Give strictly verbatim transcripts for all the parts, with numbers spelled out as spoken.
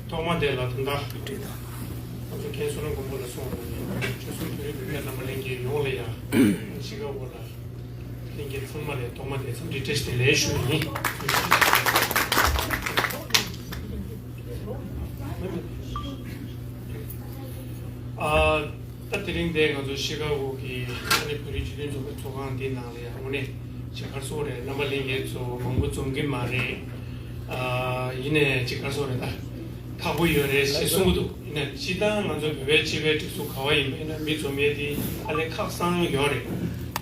ཐོག་མ་དེ་ལ་ད་ལྟ་ང་ཚོ་རྒན་བསོད་ནམས་མགོན་པོ་ལ་གསུངས་པ་ནང་བཞིན་ཆོལ་གསུམ་བོད་རིགས་བོད་པའི་རྣམ་པ་ལྷན་རྒྱས་ཡོངས་ལ་ཡང་ཤི་ཀ་གོ་ལ་ལྷན་རྒྱས་ཚང་མ་ལ་ཐོག་མ་དེ་འཚམས་འདྲི་བཀྲ་ཤིས་བདེ་ལེགས་ཞུ་ཡིན། ཨ། ད་དེ་རིང་འདིར་ང་ཚོ་ཤི་ཀ་གོ་གི་ཨ་ནི་བོད་རིགས་སྤྱི་མཐུན་ཚོགས་པའི་ཚོགས་ཁང་འདི་ནང་ལ་ཡང་དངོས་གནས་ཅིག་ག་རེ་ཟེར་དགོས་རེད། རྣམ་པ་ལྷན་རྒྱས་ཚོ་མང་པོ་འཛོམས་ཀྱི་མ་རེད། ཨ། ཡིན་ནའི་ཅིག་ག་རེ་ཟེར་དགོས་རེད། ད་ཁག་པོ་ཡོད་རེད་ཞེས་གསུང་གི་འདུག་ཡིན་ནའི་སྤྱིར་བཏང་ང་ཚོ་བོད་པའི་སྤྱི་པའི་སྒྲིག་འཛུགས་ག་པར་ཡིན་པ་ཡིན་ན་མི་འཛོམས་ཡས་དེ་ཨ་ལས་ཁག་བཟང་ཡོད་རེད།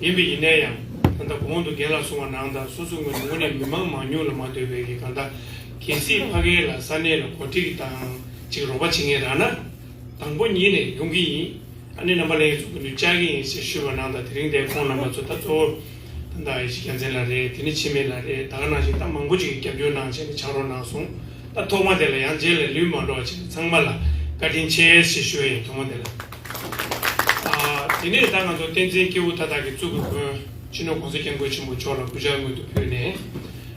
ཡིན་པ་ཡིན་ནའི་ཡང་ད་ལྟ་གོང་དུ་རྒན་ལགས་གསུང་བ་ནང་ལྟར་སོ་སོ་ངོས་ནས་དངོས་གནས་མི་མང་མང་ཉུང་ལ་མ་ལྟོས་པའི་གི་གང་ལྟར་གལ་སྲིད་ཕ་གི་ལ་ས་གནས་ལ་གོ་སྒྲིག་དང་ཅིག་རོགས་པ་བྱེད་མཁན་རག་ན་དང་པོ་ཉིད་ནས་ཡོང་གི་ཡིན། ཨ་ནི་རྣམ་པ་ལྷན་རྒྱས་ཚོ་སྐུ་མདུན་བཅར་གྱི་ཡིན་ཞེས་ཞུས་པ་ནང་ལྟར་དེ་རིང་འདིར་ཁོང་རྣམ་པ་ཚོ་ད་གཙོ་བོ་ད་ལྟ་ཨེ་ཤི་རྒྱལ་མཚན་ལགས་རེད། དེ་ནི་འཆི་མེད་ལགས་རེད། ད་ག་ནང་བཞིན་ད་མང་པོ་ཅིག་གིས་རྒྱབ་སྐྱོར་གནང་བྱས་ནས་ཕྱག་རོགས་གནང་སོང་། ད་ཐོག་མ་དེ་ལ་ཡང་རྗེས་ལ་ལུས་མ་འགྲོ་བ་བྱས་ནས་ཚང་མ་ལ་བཀའ་དྲིན་ཆེ་ཞེས་ཞུ་ཡ་ཡིན། ཐོག་མ་དེ་ལ། ཨ། དེ་ནས་ད་ང་ཚོ་བསྟན་འཛིན་སྐྱེས་བུ་མཐའ་དག་གི་གཙུག་གི་མགོན་སྤྱི་ནོར་༸གོང་ས་༸སྐྱབས་མགོན་ཆེན་པོ་མཆོག་ལ་སྐུ་ཕྱྭ་སྔོན་དུ་ཕུལ་ནས།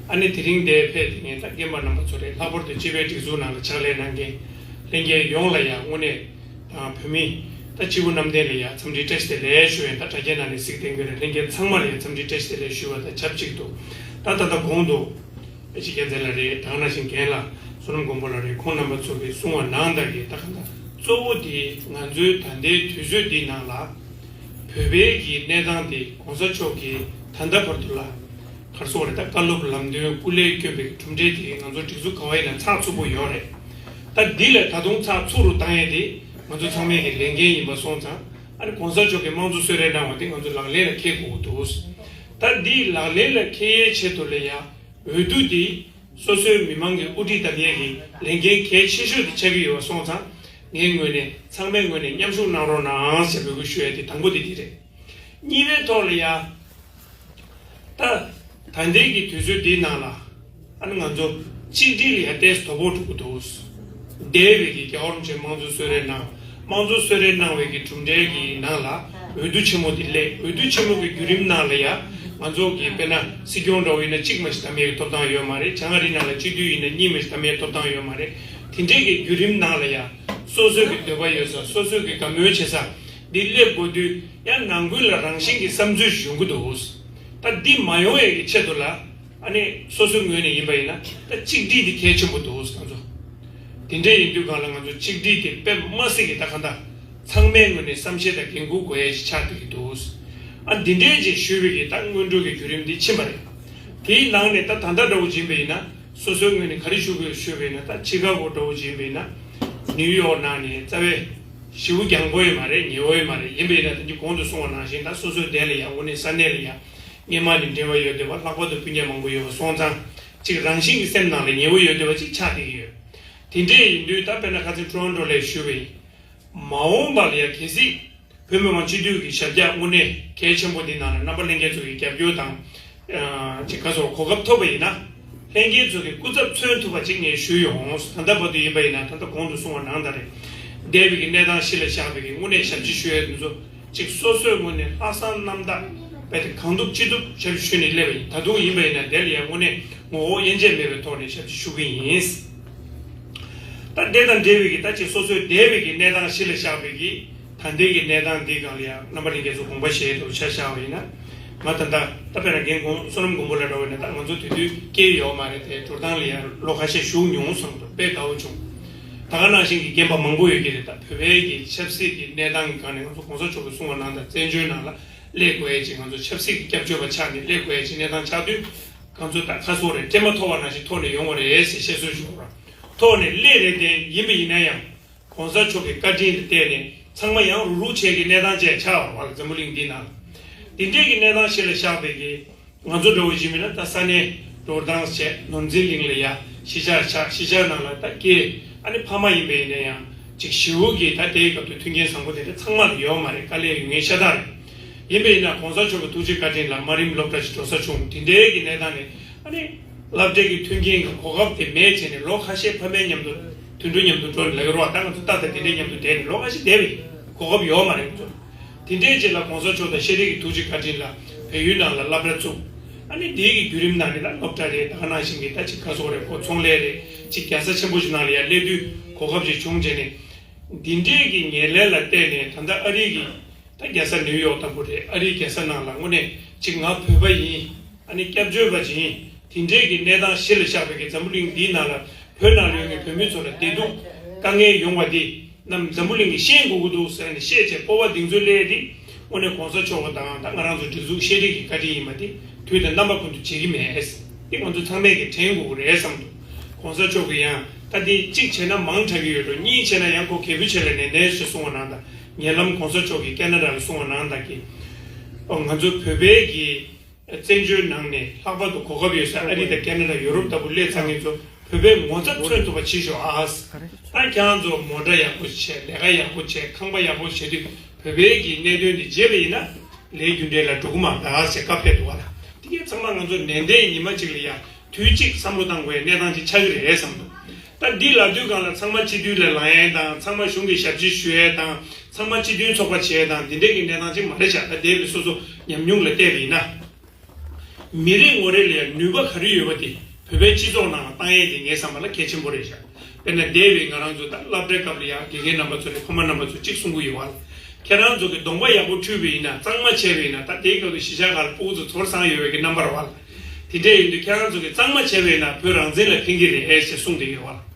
ཨ་ནི་དེ་རིང་འདིར་ཕེབས་དེ་ངས་ད་རྒན་པ་རྣམ་པ་ཚོ་རེད། ལྷག་པར་དུ་སྤྱི་པའི་སྒྲིག་འཛུགས་ནང་ལ་ཕྱག་ལས་གནང་མཁན་ལྷན་རྒྱས་ཡོངས་ལ་ཡང་དངོས་གནས་དང་བོད་མི་ད་སྤྱི་བོ་གནམ་བསྟན་ལ་ཡང་འཚམས་འདྲི་བཀྲ་ཤིས་བདེ་ལེགས་ཞུ་ཡས་ད་དྲ་རྒྱའི་ནང་ནས་གཟིགས་བསྡད་མཁན་རེད། ལྷན་རྒྱས་ཚང་མ་ལ་ཡང་འཚམས་འདྲི་བཀྲ་ཤིས་བདེ་ལེགས་ཞུ་བ་དང་ཆབས་ཅིག་ཏུ་ད་ད་ལྟ་གོང་དུ་ཨེ་ཤི་རྒྱལ་མཚན་ལགས་རེད། ད་ག་ནང་བཞིན་རྒན་ལགས་བསོད་ནམས་མགོན་པོ་ལགས་རེད། ཁོང་རྣམ་པ་ཚོ་གིས་གསུངས་པ་ནང་ལྟར་གྱི་ད་ག་ད་གཙོ་བོ་དེ་ང་ཚོའི་ད་ལྟའི་དུས་ཚོད་འདིའི་ནང་ལ་བོད་པའི་གི་གནས་སྟངས་དེ་༸གོང་ས་མཆོག་གིས་ད་ལྟ་བར་དུ་ལ་ག་རེ་ཟེར་དགོས་རེད། ད་བཀའ་སློབ་ལམ་སྟོན་སྐུ་ལས་བསྐྱོན་པའི་གྲུབ་འབྲས་དེ་ང་ཚོ་སྒྲིག་འཛུགས་ག་པར་ཡིན་ན་ཚགས་ཚུད་པོ་ཡོད་རེད། ད་འདི་ལས་ད་དུང་ཚགས་ཚུད་རུ་བཏང་ཡས་དེ་ང་ཚོ་ཚང་མས་ཀྱི་ལས་འགན་ཡིན་པ་སོང་ཙང་། ཨ་ནི་༸གོང་ས་མཆོག་གིས་དམངས་གཙོ་གསོལ་རས་གནང་བ་དེ་ང་ཚོ་ལག་ལེན་ལ་འཁེལ་དགོས་ཀྱི་འདུག་ད་འདི་ལག་ལེན་ལ་འཁེལ་ཡས་ཆེད་དུ་ལ་ཡ་འོས་བསྡུ་འདི་སོ་སོའི་མི་མང་གི་དབུ་ཁྲིད་བདམས་ཡས་ཀྱི་ལས་འགན་གལ་ཆེ་ཤོས་དེ་ཆགས་ཀྱི་ཡོད་པ་སོང་ཙང་། ངའི་ངོས་ནས་ཚང་མའི་ངོས་ནས་མཉམ་ཞུགས་གནང་རོགས་གནང་ཞེས་འབོད་སྐུལ་ཞུ་ཡ་དེ་དང་པོ་དེ་འདི་རེད། གཉིས་པའི་ཐོག་ལ་ཡ། ད། ད་ལྟའི་གི་དུས་ཚོད་འདིའི་ནང་ལ། ཨ་ནི་ང་ཚོ་གཅིག་སྒྲིལ་ལ་ཡ་ཏོག་ཙམ་དོ་ཕོག་འགྲོ་གི་འདུག་འདས་པའི་གི་རྒྱལ་བ་རིན་པོ་ཆེས་དམངས་གཙོ་གསོལ་རས་གནང་། དམངས་གཙོ་གསོལ་རས་གནང་བའི་གི་གྲུབ་འབྲས་ཀྱི་ནང་ལ་འོས་བསྡུ་ཆེན་མོ་འདི་སླེབས། འོས་བསྡུ་ཆེན་མོ་གི་བརྒྱུད་རིམ་ནང་ལ་ཡ། ང་ཚོ་གི་དཔེར་ན་སྲིད་སྐྱོང་འདྲ་བོ་ཡིན་ན་གཅིག་མ་ཞིག་བདམས་ཡས་ཀྱི་ཐོབ་ཐང་ཡོད་མ་རེད། བྱང་ཨ་རིའི་ནང་ལ་སྤྱི་འཐུས་ཡིན་ན་གཉིས་མ་ཞིག་བདམས་ཡས་ཐོབ་ཐང་ཡོད་མ་རེད། དེ་འདྲའི་གི་བརྒྱུད་རིམ་ནང་ལ་ཡ། སོ་སོའི་གི་འདོད་པ་ཡོད་ས། སོ་སོའི་གི་དགའ་མོས་བྱེད་ས། འདི་སླེབས་དགོས་དུས་ཡང་ནང་ཁུལ་ལ་རང་བཞིན་གྱི་བསམ་ཚུལ་ཞིག་ཡོང་གི་འདུག་ད་འདི་མ་ཡོང་ཡས་ཀྱི་ཆེད་དུ་ལ། ཨ་ནི་སོ་སོའི་ངོས་ནས་ཡིན་པ་ཡིན་ན་ད་གཅིག་སྒྲིལ་འདི་གལ་ཆེན་པོ་འདུག་ང་ཚོ། དེ་འདྲ་ཡིན་དུས་སྒང་ལ་ང་ཚོ་གཅིག་སྒྲིལ་དེ་དཔེ་མ་སྲིད་ཀྱི་ད་ག་འདྲ། ཚང་མའི་ངོས་ནས་བསམ་ཤེས་དང་འགན་འཁུར་དགོས་ཡས་ཞིག་ཆགས་བསྡད་ཀྱི་འདུག་ཨ་འདི་འདྲའི་ཅིག་ཞུས་པའི་གི་ད་སྔོན་འགྲོ་གི་བརྒྱུད་རིམ་འདི་ཕྱིན་པ་རེད། དེའི་ནང་ནས་ད་ད་ལྟ་འདྲ་བོ་ཅིག་ཡིན་པ་ཡིན་ན། སོ་སོའི་ངོས་ནས་ག་རེ་ཞུ་དགོས་ཞུས་པ་ཡིན་ན། ད་ཕྱི་ཁ་གོ་འདྲ་བོ་ཅིག་ཡིན་པ་ཡིན་ན། ནིའུ་ཡོག་ནང་ནས་རྩ་བའི་ཞེ་པོ་རྒྱང་པོ་ཡོད་མ་རེད། ཉེ་བོ་ཡོད་མ་རེད། ཡིན་པ་ཡིན་ན་ད་གིན་གོང་དུ་གསུངས་པ་ནང་བཞིན་ད་སོ་སོའི་སྡེ་ལ་ཡ་དངོས་གནས་ས་གནས་ལ་ཡ་སྔོན་མ་ནས་འབྲེལ་བ་ཡོད་བསྡད་པ། ལྷག་པར་དུ་སྤུན་ཀྱག་མང་པོ་ཡོད་པ་སོང་ཙང་། ཅིག་རང་བཞིན་གྱི་སེམས་ནང་ལ་ཉེ་བོ་ཡོད་བསྡད་པ་ཅིག་ཆགས་བསྡད་ཀྱི་ཡོད། དེ་འདྲས་ཡིན་དུས་ད་དཔེར་ན་ཁ་སང་ཊོ་རོན་ཊོ་ལ་ཞུས་པ་ཡིན། མ་འོངས་པ་ལ་ཡ་གལ་སྲིད། བོད་མི་མང་སྤྱི་འཐུས་ཀྱི་ཞབས་བཀྱག་དངོས་གནས་གལ་ཆེན་པོ་འདི་ནང་ལ་རྣམ་པ་ལྷན་རྒྱས་ཚོ་གི་རྒྱབ་སྐྱོར་དང་། ཨ། ཅིག་ག་ཚོད་གོ་སྐབས་ཐོབ་པ་ཡིན་ན། ལྷན་རྒྱས་ཚོ་གི་སྐུ་ཚབ་མཚོན་ཐུབ་པ་ཅིག་ངས་ཞུས་ཡོང་། ད་ལྟ་བར་དུ་ཡིན་པ་ཡིན་ན་ད་ལྟ་གོང་དུ་གསུངས་པ་ནང་ལྟར་རེད། འདས་པའི་གི་གནས་སྟངས་གཞི་ལ་བཞག་པའི་གི་དངོས་གནས་ཞབས་ཕྱི་ཞུ་ཡས་འདི་ཚོ་ཅིག་སོ་སོའི་ངོས་ནས་ལྷག་བསམ་རྣམ་དག་རྦད་དེ་གང་ཐུབ་ཅི་ཐུབ་ཞབས་ཕྱི་ཞུས་ནས་སླེབས་པ་ཡིན། ད་དུང་ཡིན་པ་ཡིན་ན་དེ་ལ་ཡང་དངོས་གནས་ངོ་བོ་དབྱེ་འབྱེད་མེད་པའི་ཐོག་ནས་ཞབས་ཕྱི་ཞུ་གི་ཡིན། ད་དེ་དང་འབྲེལ་བའི་གི་ད་ཅིག་སོ་སོའི་འདས་པའི་གི་གནས་སྟངས་གཞི་ལ་བཞག་པའི་གི་ད་ལྟའི་གི་གནས་སྟངས་འདིའི་སྒང་ལ་ཡང་རྣམ་པ་ལྷན་རྒྱས་ཚོ་དགོངས་པ་བཞེས་འདུག་ཆ་བཞག་པ་ཡིན་ན། ང་ད་ལྟ་ད་དཔེར་ན་རྒན་གོང་བསོད་ནམས་མགོན་པོ་ལགས་འདྲ་བོ་ཡིན་ན་ད་ང་ཚོ་དེ་དུས་སྐྱེས་ཡོད་མ་རེད་དེ། འགྲོ་སྟངས་ལ་ཡང་ལོ་ཁ་ཤས་བཞུགས་མྱོང་བསམ་འདུག་དཔེ་དགའ་བོ་བྱུང་། ད་ག་ནང་བཞིན་གྱི་རྒན་པ་མང་པོ་ཡོད་ཀྱི་རེད། ད་བོད་པའི་གི་ཆབ་སྲིད་ཀྱི་གནས་སྟངས་ཀྱི་སྒང་ནས་ང་ཚོ་གོང་ས་མཆོག་གིས་གསུངས་པ་ནང་ལྟར་བཙན་བྱོལ་ནང་ལ་སླེབས་དགོས་ཡས་ཅིག་ང་ཚོ་ཆབ་སྲིད་ཀྱི་སྐྱབས་བཅོལ་བ་ཆགས་ནས་སླེབས་དགོས་ཡས་ཅིག་གནས་སྟངས་ཆགས་དུས། ང་ཚོ་ད་ཁ་སོ་རེད། སྤྲད་མ་ཐོབ་པ་ནང་བཞིན་ཐོག་ནས་ཡོང་བ་རེད་ཟེར་བཤད་སྲོལ་ཞིག་ཡོད་ར། ཐོག་ནས་སླེབས་རེད་དེ། ཡིན་པ་ཡིན་ན་ཡང་། གོང་ས་མཆོག་གི་བཀའ་དྲིན་ལ་བརྟེན་ནས་ཚང་མ་ཡང་རུག་རུག་བྱས་ཀྱི་གནས་སྟངས་བཅས་ཆགས་པ་རེད་འཛམ་བུ་གླིང་འདི་ནང་། འདི་འདྲས་ཀྱི་གནས་སྟངས་ཤིག་ལ་བཞག་པའི་གི། ང་ཚོ་འདྲ་བོ་ཞིག་མིན་ན་ད་ས་གནས་འགྲོ་སྟངས་བྱས། ནོར་འཛིན་གླིང་ལ་ཡ་གཞིས་ཆགས་ཆགས། གཞིས་ཆགས་ནང་ལ་ད་སྐྱེས། ཨ་ནི་ཕ་མ་ཡིན་པ་ཡིན་ན་ཡང་ཅིག་ཞེ་པོ་གི་ད་དེའི་སྐབས་དུ་མཐུན་རྐྱེན་བཟང་པོ་དེ་འདྲ་ཚང་མ་ལ་ཡོད་མ་རེད། དཀའ་ལས་ཡོད་མཁན་ཤ་སྟག་རེད། ཡིན་པ་ཡིན་ན་གོང་ས་མཆོག་གི་ཐུགས་རྗེ་བཀའ་དྲིན་ལ་དམའ་རིམ་སློབ་གྲྭ་ཞིག་འགྲོ་ས་བྱུང་། དེ་འདྲའི་གི་གནས་སྟངས་ནས་ཨ་ནི་སློབ་གྲྭའི་གི་མཐུན་རྐྱེན་གི་གོ་སྐབས་དེ་མེད་བྱས་ནས་ལོ་ཁ་ཤས་ཕ་མའི་མཉམ་དུ་དུད་འགྲོ་མཉམ་དུ་འགྲོ་ནས་ལབ་ཀྱི་རེད་བ། ད་ང་ཚོ་ཏག་ཏག་དེ་འདྲའི་མཉམ་དུ་བསྡད་ནས་ལོ་ཁ་ཤས་བསྡད་པའི་གོ་སྐབས་ཡོད་མ་རེད་ང་ཚོ། དེ་འདྲའི་རྗེས་ལ་གོང་ས་མཆོག་དང་ཤེས་རིག་གི་ཐུགས་རྗེ་བཀའ་དྲིན་ལ་བལ་ཡུལ་ནང་ལ་སློབ་གྲྭ་བཙུགས། ཨ་ནི་དེའི་གི་བརྒྱུད་རིམ་ནང་ནས་ད་སློབ་གྲྭ་རེད། ད་ག་ནང་བཞིན་གྱི་ད་ཅིག་ག་སོག་རེད། ཁོ་ཚོང་ལས་རེད། ཅིག་རྒྱལ་ས་ཆེན་པོ་ཞིག་ནང་ལ་ཡར་སླེབས་དུས་གོ་སྐབས་ཅིག་བྱུང་བྱས་ནས། འདི་འདྲས་ཀྱི་ངན་ལན་ལ་བལྟས་ནས་ད་ལྟ་ཨ་རི་གི་ད་རྒྱལ་ས་ནིའུ་ཡོག་ལྟ་བུ་རེད། ཨ་རིའི་རྒྱལ་ས་ནང་ལ་དངོས་གནས་ཅིག་ང་བོད་པ་ཡིན། ཨ་ནི་སྐྱབས་བཅོལ་བ་ཅིག་ཡིན། དེ་འདྲས་ཀྱི་གནས་སྟངས་གཞི་ལ་བཞག་པའི་གི་འཛམ་བུ་གླིང་འདིའི་ནང་ལ་བོད་ནང་ལ་ཡོད་པའི་བོད་མི་ཚོ་ལ་བདེ་སྡུག་དཀའ་ངལ་ཡོང་བ་འདི་ནམ་འཛམ་བུ་གླིང་གིས་ཤེས་དགོས་ཀྱི་འདུག་ཟེར་ནས་བཤད་བྱས་སྤོབས་པ་གདེང་ཚོད་སླེབས་ཏེ། དངོས་གནས་གོང་ས་མཆོག་དང་ད་ང་རང་ཚོ་སྒྲིག་འཛུགས་ཤེས་རིག་གི་བཀའ་དྲིན་ཡིན་པ་དེ་དུས་དང་རྣམ་པ་ཀུན་ཏུ་བརྗེད་ཀྱི་མེད། དེ་ང་ཚོ་ཚང་མས་ཀྱིས་དྲན་དགོས་ཀྱི་རེད་བསམ་འདུག་གོང་ས་མཆོག་གིས་ཡང་ད་དེ་གཅིག་བྱས་ན་མང་དྲགས་ཀྱི་ཡོད་འགྲོ། གཉིས་བྱས་ན་ཡང་ཁོ་གལ་པོ་ཆེ་ལ་ནན་ཏན་ཞེས་གསུང་བ་ནང་ལྟར་ཉེ་ལམ་གོང་ས་མཆོག་གིས་ཁེ་ན་ཌ་ལ་གསུང་བ་ནང་ལྟར་གྱི། ཨོ་ང་ཚོ་བོད་པའི་གི་བཙན་བྱོལ་ནང་ནས་ལྷག་པར་དུ་གོ་སྐབས་ཡོད་ས་ཨ་རི་དང་ཁེ་ན་ཌ་ཡོ་རོབ་ལྟ་བུ་སླེབས་ཚར་མཁན་ཚོ་བོད་པའི་ངོ་ཚ་མཚོན་ཐུབ་པ་བྱེད་ཤོག་ཨ། ད་ཁྱེད་རང་ཚོ་མོ་ཊ་ཡག་པོ་བྱས། ལས་ཀ་ཡག་པོ་བྱས། ཁང་པ་ཡག་པོ་བྱས་དུས་བོད་པའི་གི་གནད་དོན་འདི་བརྗེད་པ་ཡིན་ན་ལས་རྒྱུ་འབྲས་ལ་འགྲོ་གི་མ་རེད་ཟེར་བཀའ་ཕེབས་འདུག་བ་ལ། དེ་གས་ཚང་མ་ང་ཚོ་ནན་ཏན་ཉི་མ་གཅིག་ལ་ཡ་དུས་གཅིག་བསམ་བློ་བཏང་དགོས་ཡ་གནས་སྟངས་ཅིག་ཆགས་ཀྱི་རེད་བསམ་འདུག་ད་འདི་ལབ་དུས་སྒང་ལ་ཚང་མ་སྤྱི་འཐུས་ལ་ལངས་ཡ་དང་། ཚང་མ་གཞུང་གི་ཞབས་ཕྱི་ཞུ་ཡ་དང་། ཚང་མ་སྤྱི་མཐུན་ཚོགས་པ་བྱས་དང་འདི་འདྲས་ཀྱི་གནས་སྟངས་ཅིག་མ་རེད་ཤག་ད་འདས་པའི་སོ་སོ་ཉམས་མྱོང་ལ་བལྟས་པ་ཡིན་ན། མི་རེ་ངོ་རེ་ལ་ཡང་ནུས་པ་ག་རེ་ཡོད་པ་དེ་བོད་པའི་སྤྱི་ཚོགས་ནང་ལ་བཏང་ཡས་དེ་ངའི་བསམ་པ་ལ་གལ་ཆེན་པོ་རེད་ཤག་དཔེར་ན་འདས་པའི་ང་རང་ཚོ་ད་སློབ་གྲྭའི་སྐབས་ལ་ཡང་དགེ་རྒན་རྣམ་པ་ཚོ་ནས་ཕ་མ་རྣམ་པ་ཚོ་གཅིག་གསུང་གི་ཡོད་བ། ཁྱེད་རང་ཚོ་གི་གདོང་པ་ཡག་པོ་འཁྲུད་པ་ཡིན་ན། གཙང་མ་བྱས་པ་ཡིན་ན། ད་དེའི་སྐབས་དུ་གཞིས་ཆགས་ཁག་ལ་ཕྲུ་གུ་ཚོ་ཚོར་སང་ཡོད་པའི་གི་རྣམ་པ་རེད་བ། དེ་འདྲས་ཡིན་དུས་ཁྱེད་རང་ཚོ་གི་གཙང་མ་བྱས་པ་ཡིན་ན་བོད་རང་བཙན་ལ་ཕན་གི་རེད་ཨེ་ཞེས་གསུངས་བསྡད་ཡོད་བ།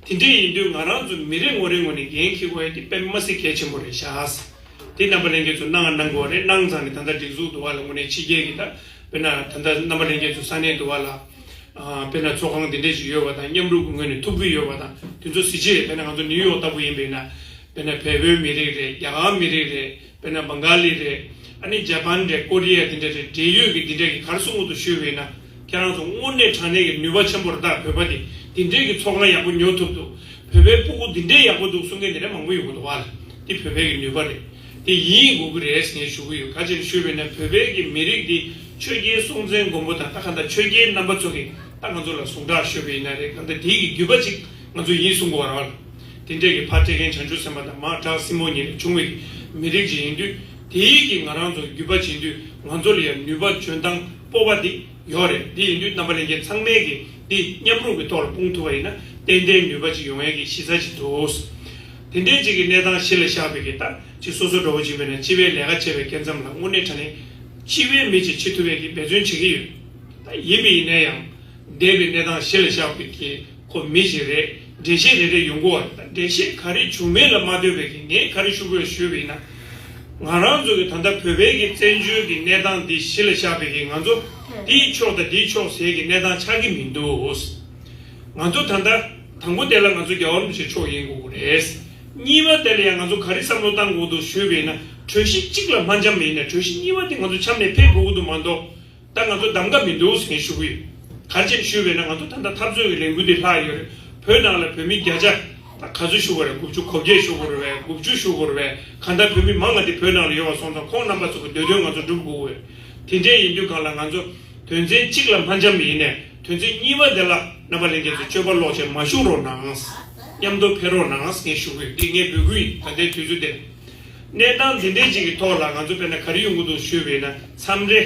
དེ་འདྲས་ཡིན་དུས་ང་རང་ཚོ་མི་རེ་ངོ་རེ་ངོས་ནས་འགན་འཁྱེར་དགོས་ཡ་དེ་དཔེ་མ་སྲིད་གལ་ཆེན་པོ་རེད་ཤག་དེ་རྣམ་པ་ལྷན་རྒྱས་ཚོ་གནང་གནང་དགོས་རེད། གནང་ཙང་ནས་ད་ལྟ་སྒྲིག་འཛུགས་འདུག་བ་ལ་དངོས་གནས་ཕྱི་རྒྱལ་གྱི་ད་དཔེར་ན་ད་ལྟ་རྣམ་པ་ལྷན་རྒྱས་ཚོ་ས་གནས་འདུག་བ་ལ། ཨ་དཔེར་ན་ཚོགས་ཁང་འདི་འདྲས་ཞིག་ཡོད་པ་དང་མཉམ་རུབ་ཀྱི་ངོས་ནས་ཐུབ་ཀྱི་ཡོད་པ་དང་དེ་ཚོ་གཟི་བརྗིད་རེད། དཔེར་ན་ང་ཚོ་ནིའུ་ཡོག་ལྟ་བུ་ཡིན་པས་ན་དཔེར་ན་བལ་པོའི་མི་རིགས་རེད། རྒྱ་གར་མི་རིགས་རེད། དཔེར་ན་བང་ག་ལི་རེད། ཨ་ནི་ཇ་པན་རེད། ཀོ་རི་ཡ་འདི་འདྲ་རེད། འབྲེལ་ཡོད་ཀྱི་འདི་འདྲ་གི་ག་རེ་གསུང་གི་འདུག་ཞུས་པས་ན། ཁྱེད་རང་ཚོ་དངོས་གནས་དྲང་གནས་ཀྱི་ནུས་པ་ཆེན་པོ་རེད། ད་བོད་པ་འདི་འདི་འདྲའི་གི་ཚོགས་ཁང་ཡག་པོ་ཉོ་ཐུབ་འདུག་བོད་པའི་སྤུ་གུ་འདི་འདྲའི་ཡག་པོ་འདུག་གསུང་མཁན་འདི་འདྲ་མང་པོ་ཡོང་གི་འདུག་བ་ལ། འདི་བོད་པའི་གི་ནུས་པ་རེད། དེ་ཡིན་དགོས་ཀྱི་རེད་ཟེར་ངས་ཞུ་གི་ཡོད། ག་ཅི་ཞུས་པས་ན་བོད་པའི་གི་མི་རིགས་འདི་ཆོས་རྒྱལ་སྲོང་བཙན་སྒམ་པོ་དང་ད་ག་འདྲ་ཆོས་རྒྱལ་རྣམ་པ་ཚོ་གི་ད་ང་ཚོ་ལ་ཟུངས་ཁྲག་ཤོར་བ་ཡིན་ན་རེད། ག་འདྲ་དེའི་གི་བརྒྱུད་པ་ཅིག་ང་ཚོ་ཡིན་གསུང་གི་ཡོད་རེད་བ་ལ། དེ་འདྲས་ཀྱི་ཕ་སྤྲེལ་རྒན་བྱང་ཆུབ་སེམས་དཔའ་དང་མ་བྲག་སྲིན་མོ་ཉིད་ནས་བྱུང་བའི་མི་རིགས་ཅིག་ཡིན་དུས། དེའི་གི་ང་རང་ཚོ་བརྒྱུད་པ་ཅིག་ཡིན་དུས་ང་ཚོ་ལ་ཡང་ནུས་པ་འཇོན་ཐང་སྤོབས་པ་འདི་ཡོད་རེད། འདི་ཡིན་དུས་རྣམ་པ་ལྷན་རྒྱས་ཚང་མས་ཀྱི་འདི་མཉམ་རུབ་ཀྱི་ཐོག་ལ་སྤུངས་ཐུབ་པ་ཡིན་ན་ཏན་ཏན་ནུས་པ་ཅིག་ཡོང་ཡས་ཀྱི་གཞི་རྩ་ཅིག་འདུག་དེ་འདྲས་ཅིག་གི་གནས་སྟངས་གཞི་ལ་བཞག་པའི་གི་ད་ཅིག་སོ་སོ་འགྲོ་བ་ཅིག་མེད་ན་སྤྱི་པའི་ལས་ཀ་བྱེད་པའི་སྐབས་ཙམ་ལ་དངོས་གནས་དྲང་གནས་སྤྱི་པའི་མི་ཅིག་བྱེད་ཐུབ་ཡས་ཀྱི་འབད་བརྩོན་བྱེད་ཀྱི་ཡོད། ད་ཡིན་པ་ཡིན་ན་ཡང་། འདས་པའི་གནས་སྟངས་གཞི་ལ་བཞག་པའི་གི་ཁོ་མི་ཞིག་རེད། འགྲེལ་བཤད་རེ་རེ་ཡོང་གི་ཡོད་རེད། ད་འགྲེལ་བཤད་ག་རེ་བྱུང་མིན་ལ་མ་ལྟོས་པའི་གི་ངས་ག་རེ་ཞུ་དགོས་ཞུས་པ་ཡིན་ན། ང་རང་ཚོ་གི་ད་ལྟ་བོད་པའི་གི་བཙན་བྱོལ་གི་གནས་སྟངས་འདི་གཞི་ལ་བཞག་པའི་གི་ང་ཚོ་འདིའི་ཕྱོགས་དང་འདིའི་ཕྱོགས་ཟེར་གི་གནས་སྟངས་ཆགས་ཀྱི་མི་འདུག་ང་ཚོ་ད་ལྟ་དང་པོ་དེ་ལ་ང་ཚོ་རྒྱལ་བ་རིན་པོ་ཆེ་མཆོག་ཡིན་དགོས་ཀྱི་རེད། གཉིས་པ་དེ་ལ་ཡང་ང་ཚོ་ག་རེ་བསམ་བློ་བཏང་དགོས་འདུག་ཞུས་པ་ཡིན་ན། གྲོས་གཞི་གཅིག་ལ་མ་འཆམ་པ་ཡིན་ན་གྲོས་གཞི་གཉིས་པ་དེ་ང་ཚོ་འཆམ་ནས་ཕེབས་དགོས་ཀྱི་འདུག་མ་གཏོགས། ད་ང་ཚོ་གདམ་ག་མི་འདུག་ཟེར་ངས་ཞུ་གི་ཡོད། ག་རེ་བྱས་ནས་ཞུས་པས་ན་ང་ཚོ་ད་ལྟ་འཐབ་རྩོད་ཀྱི་ལས་འགུལ་འདི་ལྷག་ཡོད་རེད། བོད་ནང་ལ་བོད་མི་བརྒྱ་ཆ་ད་ག་ཚོད་ཞུ་དགོས་རེད། དགུ་བཅུ་གོ་བརྒྱད་ཞུ་དགོས་རེད་པས། དགུ་བཅུ་ཞུ་དགོས་རེད་པས། གང་ལྟར་བོད་མི་མང་ང་དེ་བོད་ནང་ལ་ཡོད་པ་སོང་ཙང་ཁོང་རྣམ་པ་ཚོ་གི་འདོད་དོན་ང་ཚོ་སྒྲུབ་དགོས་ཀྱི་ཡོད། དེ་འདྲས་ཡིན་དུས་གང་ལ་ང་ཚོ་དོན་ཚན་གཅིག་ལ་མ་འཆམ་པ་ཡིན་ནས་དོན་ཚན་གཉིས་པ་དེ་ལ་རྣམ་པ་ལྷན་རྒྱས་ཚོ་སྤྱོད་པ་ལོག་བྱས་མ་ཞུགས་རོགས་གནང་། མཉམ་དུ་ཕེབས་རོགས་གནང་ཟེར་ངས་ཞུ་གི་ཡོད། འདི་ངའི་འབོད་སྐུལ་ཡིན། ད་ལྟའི་དུས་ཚོད་དེ། གནས་སྟངས་འདི་འདྲས་ཅིག་གི་ཐོག་ལ་ང་ཚོ་དཔེར་ན་ག་རེ་ཡོང་གི་འདུག་ཞུས་པས་ན། མཚམས་རེ་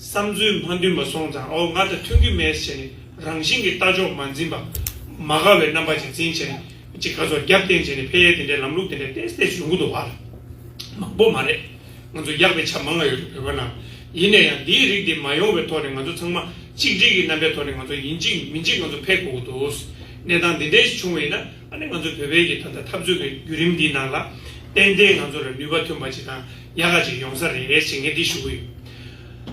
བསམ་ཚུལ་མ་མཐུན་པ་སོང་ཙང་ཨོ་ང་དང་མཐུན་གྱི་མེད་ཟེར་ནས་རང་བཞིན་གྱིས་ལྟ་ཕྱོགས་མ་འཛིན་པ། མ་དགའ་བའི་རྣམ་པ་ཅིག་འཛིན་བྱས་ནས་ཅིག་ག་ཚོད་རྒྱབ་བརྟེན་བྱས་ནས་ཕེབས་ཡས་དེ་འདྲའི་ལམ་ལུགས་དེ་འདྲ་ཏོག་ཙམ་ཡོང་གི་འདུག་བ། མང་པོ་མ་རེད། ང་ཚོ་ཡག་པའི་ཆ་མང་ང་ཡོད་རེད་བོད་པ་ནང་། ཡིན་ན་ཡང་འདིའི་རིགས་འདི་མ་ཡོང་བའི་ཐོག་ནས་ང་ཚོ་ཚང་མ་གཅིག་སྒྲིལ་གྱི་རྣམ་པའི་ཐོག་ནས་ང་ཚོ་ཡིན་གཅིག་མིན་གཅིག་ང་ཚོ་ཕེབས་དགོས་ཀྱི་འདུག་གནས་སྟངས་འདི་འདྲའི་ཞིག་བྱུང་བ་ཡིན་ན། ཨ་ནི་ང་ཚོ་བོད་པའི་གི་ད་ལྟ་འཐབ་རྩོད་ཀྱི་བརྒྱུད་རིམ་འདིའི་ནང་ལ་ཏན་ཏན་ང་ཚོ་ལ་ནུས་པ་ཐོན་པ་ཅིག་དང་ཡག་ག་ཅིག་ཡོང་ས་རེད་ཅེས་ངས་འདི་ཞུ་གི་ཡོད།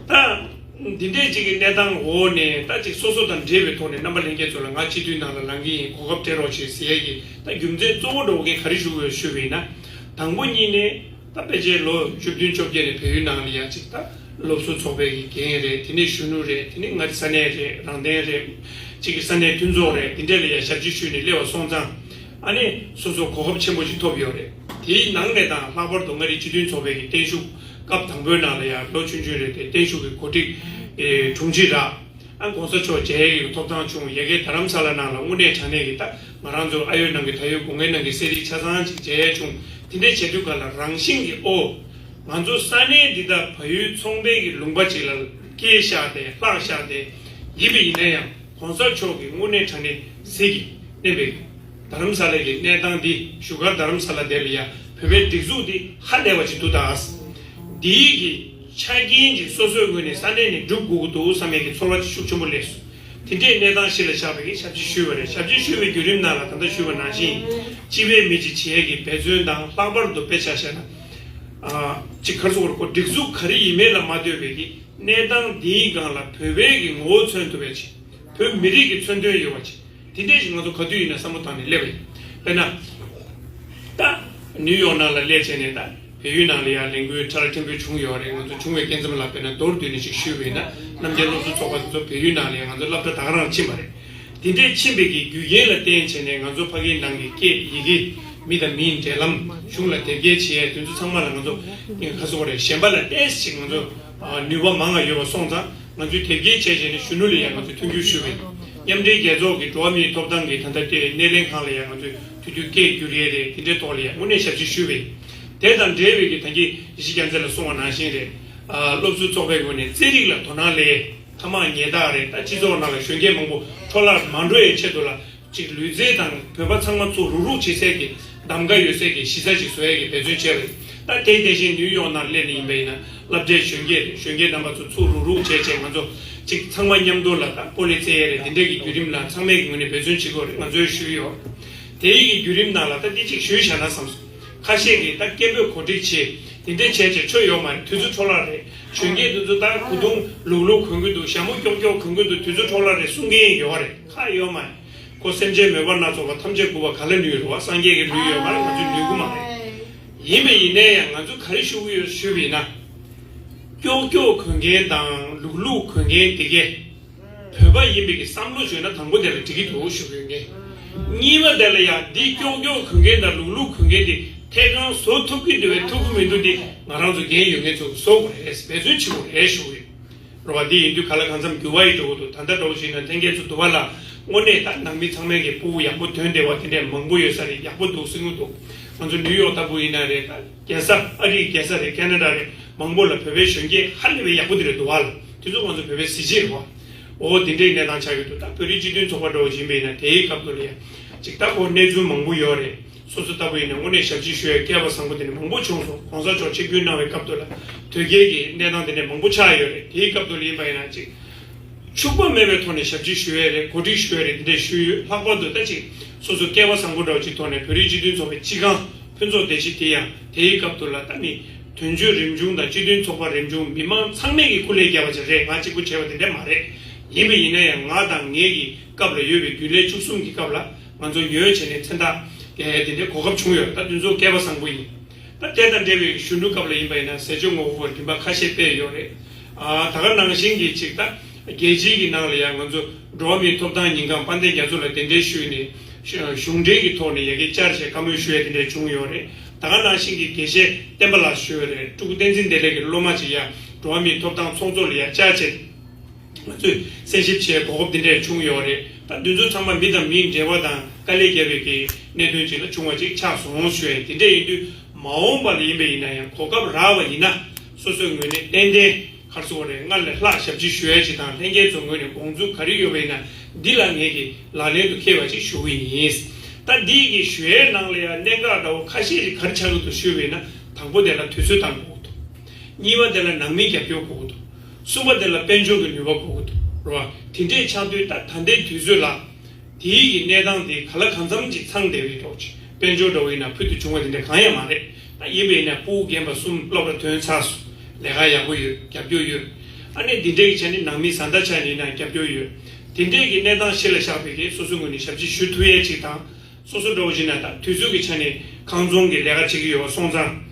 ད་འདི་འདྲའི་ཅིག་གི་གནས་སྟངས་འོག་ནས་ད་ཅིག་སོ་སོ་དང་འབྲེལ་བའི་ཐོག་ནས་རྣམ་པ་ལྷན་རྒྱས་ཚོ་ལ་ང་སྤྱི་འཐུས་ནང་ལ་ལངས་ཀྱི་ཡིན། གོ་སྐབས་སྤྲད་རོགས་བྱེད་ཟེར་ཡས་ཀྱི་ད་རྒྱུ་མཚན་གཙོ་བོ་འདྲ་བོ་ངས་ག་རེ་ཞུ་དགོས་ཞུས་པ་ཡིན་ན། དང་པོ་ཉིད་ནས་ད་ཕལ་ཆེར་ལོ་བཅུ་བདུན་བཅོ་བརྒྱད་ནས་བལ་ཡུལ་ནང་ལ་ཡ་ཅིག་ད་སློབ་གསོ་ཚོགས་པའི་གི་འགན་རེད། དེ་ནས་གཞོན་ནུ་རེད། དེ་ནས་མངའ་རིས་ས་གནས་རེད། རང་བདེན་རེད། ཅིག་གི་ས་གནས་མཐུན་ཚོགས་རེད། དེ་འདྲས་ལ་ཡ་ཞབས་ཕྱི་ཞུས་ནས་སླེབས་པ་སོང་ཙང་། ཨ་ནི་སོ་སོ་གོ་སྐབས་ཆེན་པོ་ཞིག་ཐོབ་ཡོད་རེད། དེའི་ནང་ནས་དང་ལྷག་པར་དུ་མངའ་རིས་སྤྱི་མཐུན་ཚོགས་པའི་གི་བརྟན་བཞུགས་སྐབས་དང་པོའི་ནང་ལ་ཡང་ལོ་ཆུང་ཆུང་རེད་དེ་བརྟན་བཞུགས་ཀྱི་གོ་སྒྲིག་ཨེ་དྲུང་ཆེ་རག་ཨ་གོང་ས་མཆོག་མཇལ་ཡས་ཀྱི་ཐོབ་ཐང་བྱུང་། ཡ་གི་རྡ་རམ་ས་ལ་ནང་ལ་དངོས་གནས་དྲང་གནས་ཀྱི་ད་ང་རང་ཚོ་ཨ་ཡོད་ནང་གི་ད་ཡོད་སྒོ་ངའི་ནང་གི་གསེར་རིའི་ཆ་ཚང་ཅིག་མཇལ་ཡས་བྱུང་། དེ་འདྲའི་བྱེད་དུས་ག་ལ་རང་བཞིན་གྱི་ཨོ། ང་ཚོ་ས་གནས་འདི་དག་བལ་ཡུལ་ཚོང་པའི་གི་ལུང་པ་ཅིག་ལ་ སྐྱེས་བཞག་སྟེ་ལྷག་བཞག་སྟེ་ཡིན་པ་ཡིན་ན་ཡང་གོང་ས་མཆོག་གིས་དངོས་གནས་དྲང་གནས་ཟིལ་གྱིས་མནན་པའི་རྡ་རམ་ས་ལ་གི་གནས་སྟངས་འདི་བཞུགས་སྒར་རྡ་རམ་ས་ལ་དེ་ལ་ཡང་བོད་པའི་སྒྲིག་འཛུགས་འདི་ཧ་ལས་པ་ཅིག་འདུག་ད། འདིའི་གི་ཆ་རྐྱེན་གྱི་སོ་སོའི་ངོས་ནས་ས་གནས་ནས་སྒྲུབ་དགོས་ཀྱི་འདུག་བསམ་ཡས་ཀྱི་ཚོར་བ་ཅིག་ཤུགས་ཆེན་པོ་སླེབས་སོང་། དེ་འདྲའི་གནས་སྟངས་གཞི་ལ་བཞག་པའི་གི་ཞབས་ཕྱི་ཞུས་པ་རེད། ཞབས་ཕྱི་ཞུས་པའི་བརྒྱུད་རིམ་ནང་ལ་ད་ལྟ་ཞུས་པ་ནང་བཞིན་སྤྱི་པའི་མི་གཅིག་བྱེད་ཡས་ཀྱི་འབད་བརྩོན་དང་། ལྷག་པར་དུ་དཔེ་ཆ་བཞག་ན། ཨ། གཅིག་ག་རེ་ཟེར་དགོས་རེད། ཁོ་སྒྲིག་འཛུགས་ག་རེ་ཡིན་མིན་ལ་མ་ལྟོས་པའི་གི་གནས་སྟངས་འདིའི་སྒང་ལ་བོད་པའི་གི་ངོ་བོ་མཚོན་ཐུབ་པའི་ཆེད། བོད་མི་རིགས་ཀྱི་མཚོན་དོན་ཡོད་པ་ཆེད། དེ་འདྲས་ཞིག་ང་ཚོ་ག་དུས་ཡིན་ན་བསམ་བློ་བཏང་ནས་སླེབས་པ་ཡིན། དཔེར་ན། ད། ནིའུ་ཡོག་ནང་ལ་སླེབས་བྱས་ནས་ད། བལ་ཡུལ་ནང་ལ་ཡང་ལས་འགུལ་ཁྲ་ལ་ཕྲན་བུ་བྱུང་ཡོད་རེད། ང་ཚོ་བྱུང་བའི་སྐབས་ཙམ་ལ་དཔེར་ན་མདོར་བསྡུས་ནས་ཅིག་ཞུས་པ་ཡིན་ན། རྣམ་རྒྱལ་སློབ་ཟུར་ཚོགས་པ་དེ་ཚོ་བལ་ཡུལ་ནང་ལ་ཡང་ང་ཚོ་སློབ་གྲྭ་ད་ག་རང་ཕྱིན་པ་རེད། དེ་འདྲས་ཕྱིན་པའི་གི་རྒྱུ་རྐྱེན་ལ་བརྟེན་བྱས་ནས་ང་ཚོ་ཕ་གིའི་ནང་གི་སྐད་ཡི་གེ། མི་དང་མིའི་འབྲེལ་ལམ། གཞུང་ལ་དེབ་སྐྱེལ་བྱེད་ཡས་དེ་ཚོ་ཚང་མ་ལ་ང་ཚོ་ཁ་སོ་བ་རེད། གཞན་པ་ལ་ཏོག་ཙམ་ཅིག་ང་ཚོ་ནུས་པ་མང་བ་ཡོད་པ་སོང་ཙང་། ང་ཚོས་དེབ་སྐྱེལ་བྱས་བྱས་ནས་གཞོན་ནུ་ལ་ཡང་ང་ཚོས་མཐུན་འགྱུར་ཞུས་པ་ཡིན། མཉམ་འབྲེལ་རྒྱལ་ཚོགས་ཀྱི་འགྲོ་བ་མིའི་ཐོབ་ཐང་གི་ད་ལྟ་དེ་སྣེ་ལེན་ཁང་ལ་ཡང་ང་ཚོས་དུས་དུས་སྐད་བསྒྱུར་ཡས་རེད། དེ་འདྲའི་ཐོག་ལ་ཡང་དངོས་གནས་ཞབས་ཕྱི་ཞུས་པ་ཡིན། དེ་དང་འབྲེལ་བའི་གི་ད་གིན་ཡེ་ཤེས་རྒྱལ་མཚན་ལ་གསུངས་པ་ནང་བཞིན་རེད། ཨ། སློབ་ཟུར་ཚོགས་པའི་ངོས་ནས་རྩེད་རིགས་ལ་དོ་སྣང་སླེབས། ཐ་མག་ཉལ་ཐག་རེད། ད་སྤྱི་ཚོགས་ནང་ལ་གཞོན་སྐྱེས་མང་པོ་འཕྲོ་བརླག་མ་འགྲོ་ཡའི་ཆེད་དུ་ལ། གཅིག་ལུས་རྩལ་དང་བོད་པ་ཚང་མ་ཚུར་རུག་རུག་བྱེད་སའི་གི་གདམ་ག་ཡོད་སའི་གི་གཞི་རྩ་ཅིག་བཟོ་ཡས་ཀྱི་འབད་བརྩོན་བྱས་པ་རེད། ད་དེ་དེ་བཞིན་ནིའུ་ཡོག་ནང་སླེབས་ནས་ཡིན་པ་ཡིན་ན། སློབ་གྲྭའི་གཞོན་སྐྱེས་རེད། གཞོན་སྐྱེས་རྣམ་པ་ཚོ་ཚུར་རུག་རུག་བྱས་བྱས་ང་ཚོ་གཅིག་ཚང་མ་མཉམ་དུ་ལ་ད་སྤོ་ལོ་རྩེ་ཡས་རེད། དེ་འདྲས་ཀྱི་བརྒྱུད་རིམ་ལ་ཚང་མས་ཀྱི་ངོས་ནས་འབད་བརྩོན་བྱེད་དགོས་རེད། ང་ཚོས་ཞུས་ཡོད། དེའི་གི་བརྒྱུད་རིམ་ནང་ལ་ད་འདི་གཅིག་ཞུས་བཞག་ན་བསམ་སོང་། ཁ་ཤས་ཀྱིས་ད་སྐད་འབོད་གོ་སྒྲིག་བྱེད། དེ་འདྲས་བྱས་བྱས་ཆོ་ཡོད་མ་རེད། དུས་ཚོད་འཕྲོ་བརླག་རེད། གཞོན་སྐྱེས་དེ་ཚོ་ད་གོས་ཐུང་ལུག་ལུག་གོན་གྱི་འདུག་ཞྭ་མོ་ཀྱོག་ཀྱོག་གོན་གྱི་འདུག་དུས་ཚོད་འཕྲོ་བརླག་རེད་གསུང་མཁན་ཡོད་རེད། ཁག་ཡོད་མ་རེད། ཁོ་སེམས་ཅན་མོས་པ་སྣ་ཚོགས་པ་ཐམས་ཅད་མགུ་བ་ག་ལ་ནུས་རེད་བ། སངས་རྒྱས་ཀྱིས་ནུས་ཡོད་མ་རེད། ང་ཚོས་ནུས་ཀྱི་མ་རེད། ཡིན་པ་ཡིན་ནའི་ཡང་ང་ཚོས་ག་རེ་ཞུ་གི་ཡོད་ཞུས་པ་ཡིན་ན། ཀྱོག་ཀྱོག་གོན་མཁན་དང་ལུག་ལུག་གོན་མཁན་དེ་གས། བོད་པ་ཡིན་པའི་གི་བསམ་བློ་བྱུང་ན་དང་པོ་དེ་ལ་འགྲིག་གི་འདུག་ཞུ་གི་ཡོད་ངས། གཉིས་པ་དེ་ལ་ཡང་འདི་ཀྱོག་ཀྱོག་གོན་མཁན་དང་ལུག་ལུག་གོན་མཁན་དེ་ཐད་གང་བཟོ་ཐུབ་ཀྱི་འདུག་བས་ཐུབ་ཀྱི་མི་འདུག་འདི་ང་རང་ཚོ་འགན་ཡོད་མཁན་ཚོ་གིས་བཟོ་དགོས་རེད། འབད་བརྩོན་བྱེད་དགོས་རེད་ཞུ་གི་ཡོད། རེད་བ། འདི་ཡིན་དུས་ག་ལ་གང་འཚམ་འགྱུར་བ་ཡི་འགྲོ་གི་འདུག་ད་ལྟ་འདྲ་བོ་ཞིག་ན་ལྷན་རྒྱས་ཚོ་འདུག་བ་ལ། དངོས་གནས་ད་ནང་མི་ཚང་མས་ཀྱི་ཕྲུ་གུ་ཡག་པོ་ཐོན་བསྡད་པ་དེ་འདྲས་མང་པོ་ཡོད་ས་རེད། ཡག་པོ་འདུག་གསུང་གི་འདུག་ང་ཚོ་ནིའུ་ཡོག་ལྟ་བུ་ཡིན་ན་རེད། ད་རྒྱལ་ས་ཨ་རིའི་རྒྱལ་ས་རེད། ཁེ་ན་ཌ་རེད། མང་པོ་ལ་བོད་པའི་གཞོན་སྐྱེས་ཧ་ལས་པའི་ཡག་པོ་དེ་རེད་འདུག་བ་ལ། དེ་ཚོ་ང་ཚོ་བོད་པའི་གཟི་བརྗིད་རེད་བ། འོ་དེ་འདྲའི་གནས་སྟངས་ཆགས་ཀྱི་འདུག་ད་བོད་རིགས་སྤྱི་མཐུན་ཚོགས་པ་འདྲ་བོ་ཞིག་ཡིན་པ་ཡིན་ན་དེའི་སྐབས་དུ་ལ་ཡང་ཅིག་ད་ཁོ་གནས་ཚུལ་མང་པོ་ཡོད་རེད། སོ་སོ་ལྟ་བུ་ཡིན་ན་དངོས་གནས་ཞབས་ཕྱི་ཞུ་ཡ་སྐལ་བ་བཟང་པོ་དེ་འདྲ་མང་པོ་བྱུང་སོང་། གོང་ས་མཆོག་ཆིབས་བསྒྱུར་གནང་བའི་སྐབས་དུ་ལ་དོལ་རྒྱལ་གྱི་གནས་སྟངས་དེ་འདྲ་མང་པོ་ཆགས་ཡོད་རེད། དེའི་སྐབས་དུ་ལ་ཡིན་པ་ཡིན་ན་ཅིག་འཕྱུགས་པ་མེད་པའི་ཐོག་ནས་ཞབས་ཕྱི་ཞུ་ཡ་རེད། གོ་སྒྲིག་ཞུ་ཡ་རེད། དེ་འདྲ་ཞུས་ཡོད། ལྷག་པར་དུ་ད་ཅིག་སོ་སོ་སྐལ་བ་བཟང་པོ་འདྲ་བོ་ཅིག་ཐོག་ནས་བོད་རིགས་སྤྱི་མཐུན་ཚོགས་པའི་སྤྱི་ཁང་ཕུན་ཚོགས་བདེ་སྐྱིད་དེ་ཡང་དེའི་སྐབས་དུ་ལ་ད་མི་དོན་གཅོད་རིམ་བྱུང་དང་སྤྱི་མཐུན་ཚོགས་པ་རིམ་བྱུང་མི་མང་ཚང་མས་ཀྱི་སྐུ་ལས་བརྒྱབ་པ་ཅིག་རེད། ང་གཅིག་པུ་བྱས་པ་དེ་འདྲ་མ་རེད། ཡིན་པ་ཡིན་ན་ཡང་ང་དང་ངེད་ཀྱི་སྐབས་ལ་ཡོད་པའི་རྒྱུན་ལས་བཅུ་གསུམ་གྱི་སྐབས་ལ་ང་ཚོ་ཉོས་བྱས་ནས་མཚན་རྟགས་དེ་འདྲའི་གོ་སྐབས་བྱུང་ཡོད། ད་དེ་ཚོ་སྐལ་བ་བཟང་པོ་ཡིན། ད་དེ་དང་འབྲེལ་བའི་གཞོན་ནུ་སྐབས་ལ་ཡིན་པ་ཡིན་ན་ཟས་སྤྱོད་ངོ་བོ་རིམ་པ་ཁ་ཤས་སྤེལ་ཡོད་རེད། ཨ། ད་ག་ནང་བཞིན་གྱི་ཅིག་ད་རྒྱལ་སྤྱིའི་གི་ནང་ལ་ཡང་ང་ཚོ་འགྲོ་བ་མིའི་ཐོབ་ཐང་ཉིན་གང་དཔལ་ལྡན་རྒྱ་མཚོ་ལ་གདན་འདྲེན་ཞུས་ནས་གཞུང་འབྲེལ་གྱི་ཐོག་ནས་ཡ་གི་བཅར་བྱས་བཀའ་མོལ་ཞུ་ཡ་དེ་འདྲ་བྱུང་ཡོད་རེད། ད་ག་ནང་བཞིན་གྱི་དགེ་བཤེས་བསྟན་པ་ལགས་ཞུ་ཡ་རེད། སྤྲུལ་སྐུ་བསྟན་འཛིན་བདེ་ལེགས་ཀྱི་སློབ་མ་ཅིག་ཡ་འགྲོ་བ་མིའི་ཐོབ་ཐང་ཚོགས་གཙོ་ལ་ཡ་བཅར་བྱས། ང་ཚོས་གསན་ཞིབ་བྱེད་གོ་སྐབས་འདི་འདྲས་བྱུང་ཡོད་རེད། ད་འདི་ཚོ་ཚང་མ་མི་དང་མིའི་འབྲེལ་བ་དང་དཀའ་ལས་བརྒྱབ་པའི་གི་གནད་དོན་ཅིག་ལ་བྱུང་བ་ཅིག་ཆགས་སོང་ཞུ་ཡ་ཡིན། དེ་འདྲས་ཡིན་དུས་མ་འོངས་པ་ལ་ཡིན་པ་ཡིན་ན་ཡང་གོ་སྐབས་རག་པ་ཡིན་ན་སོ་སོའི་ངོས་ནས་ཏན་ཏན་ག་རེ་ཟེར་དགོས་རེད། སྔར་ལས་ལྷག་ཞབས་ཕྱི་ཞུ་ཡ་ཅིག་དང་ལྷན་རྒྱས་ཚོའི་ངོས་ནས་དགོངས་ཚུལ་ག་རེ་ཡོད་པ་ཡིན་ན་འདི་ལ་ངེད་ཀྱིས་ལག་ལེན་དུ་འཁེལ་བ་ཅིག་ཞུ་གི་ཡིན། ད་འདི་གི་ཞུ་ཡའི་ནང་ལ་ཡང་གནད་འགག་འདྲ་བོ་ཁ་ཤས་ཅིག་ག་རེ་ཆགས་ཀྱི་འདུག་ཞུས་པ་ཡིན་ན་དང་པོ་དེ་ལ་དུས་ཚོད་བཏང་དགོས་ཀྱི་འདུག་གཉིས་པ་དེ་ལ་ནང་མིའི་རྒྱབ་སྐྱོར་དགོས་ཀྱི་འདུག་གསུམ་པ་དེ་ལ་དཔལ་འབྱོར་གྱི་ནུས་པ་དགོས་ཀྱི་འདུག་རེད་བ། དེ་འདྲས་ཆགས་དུས་ད་ད་ལྟའི་དུས་ཚོད་ལ་དེའི་གི་གནས་སྟངས་དེ་ག་ལ་གང་འཚམ་ཅིག་ཚང་བསྡད་པའི་འདྲ་བོ་ཅིག་དཔལ་འབྱོར་འདྲ་བོ་ཡིན་ན་ཕུལ་དུ་བྱུང་བ་དེ་འདྲ་གང་ཡང་མ་རེད། ད་ཡིན་པ་ཡིན་ན་ཕྲུ་གུ་རྒན་པ་གསུམ་སློབ་གྲྭ་ཐོན་ཚར་སོང་། ལས་ཀ་ཡག་པོ་ཡོད། རྒྱབ་སྐྱོར་ཡོད། ཨ་ནི་འདི་འདྲས་ཀྱི་ཆ་ནས་ནང་མི་བཟའ་ཟླ་ཆ་ནས་ཡིན་ན་རྒྱབ་སྐྱོར་ཡོད། དེ་འདྲས་ཀྱི་གནས་སྟངས་གཞི་ལ་བཞག་པའི་གི་སོ་སོའི་ངོས་ནས་ཞབས་ཕྱི་ཞུ་ཐུབ་ཡས་ཅིག་དང་། སོ་སོ་འདྲ་བོ་ཞིག་ན་ད་དུས་ཚོད་ཀྱི་ཆ་ནས་ཁང་ཚོང་གི་ལས་ཀ་བྱེད་ཀྱི་ཡོད་པ་སོང་ཙང་།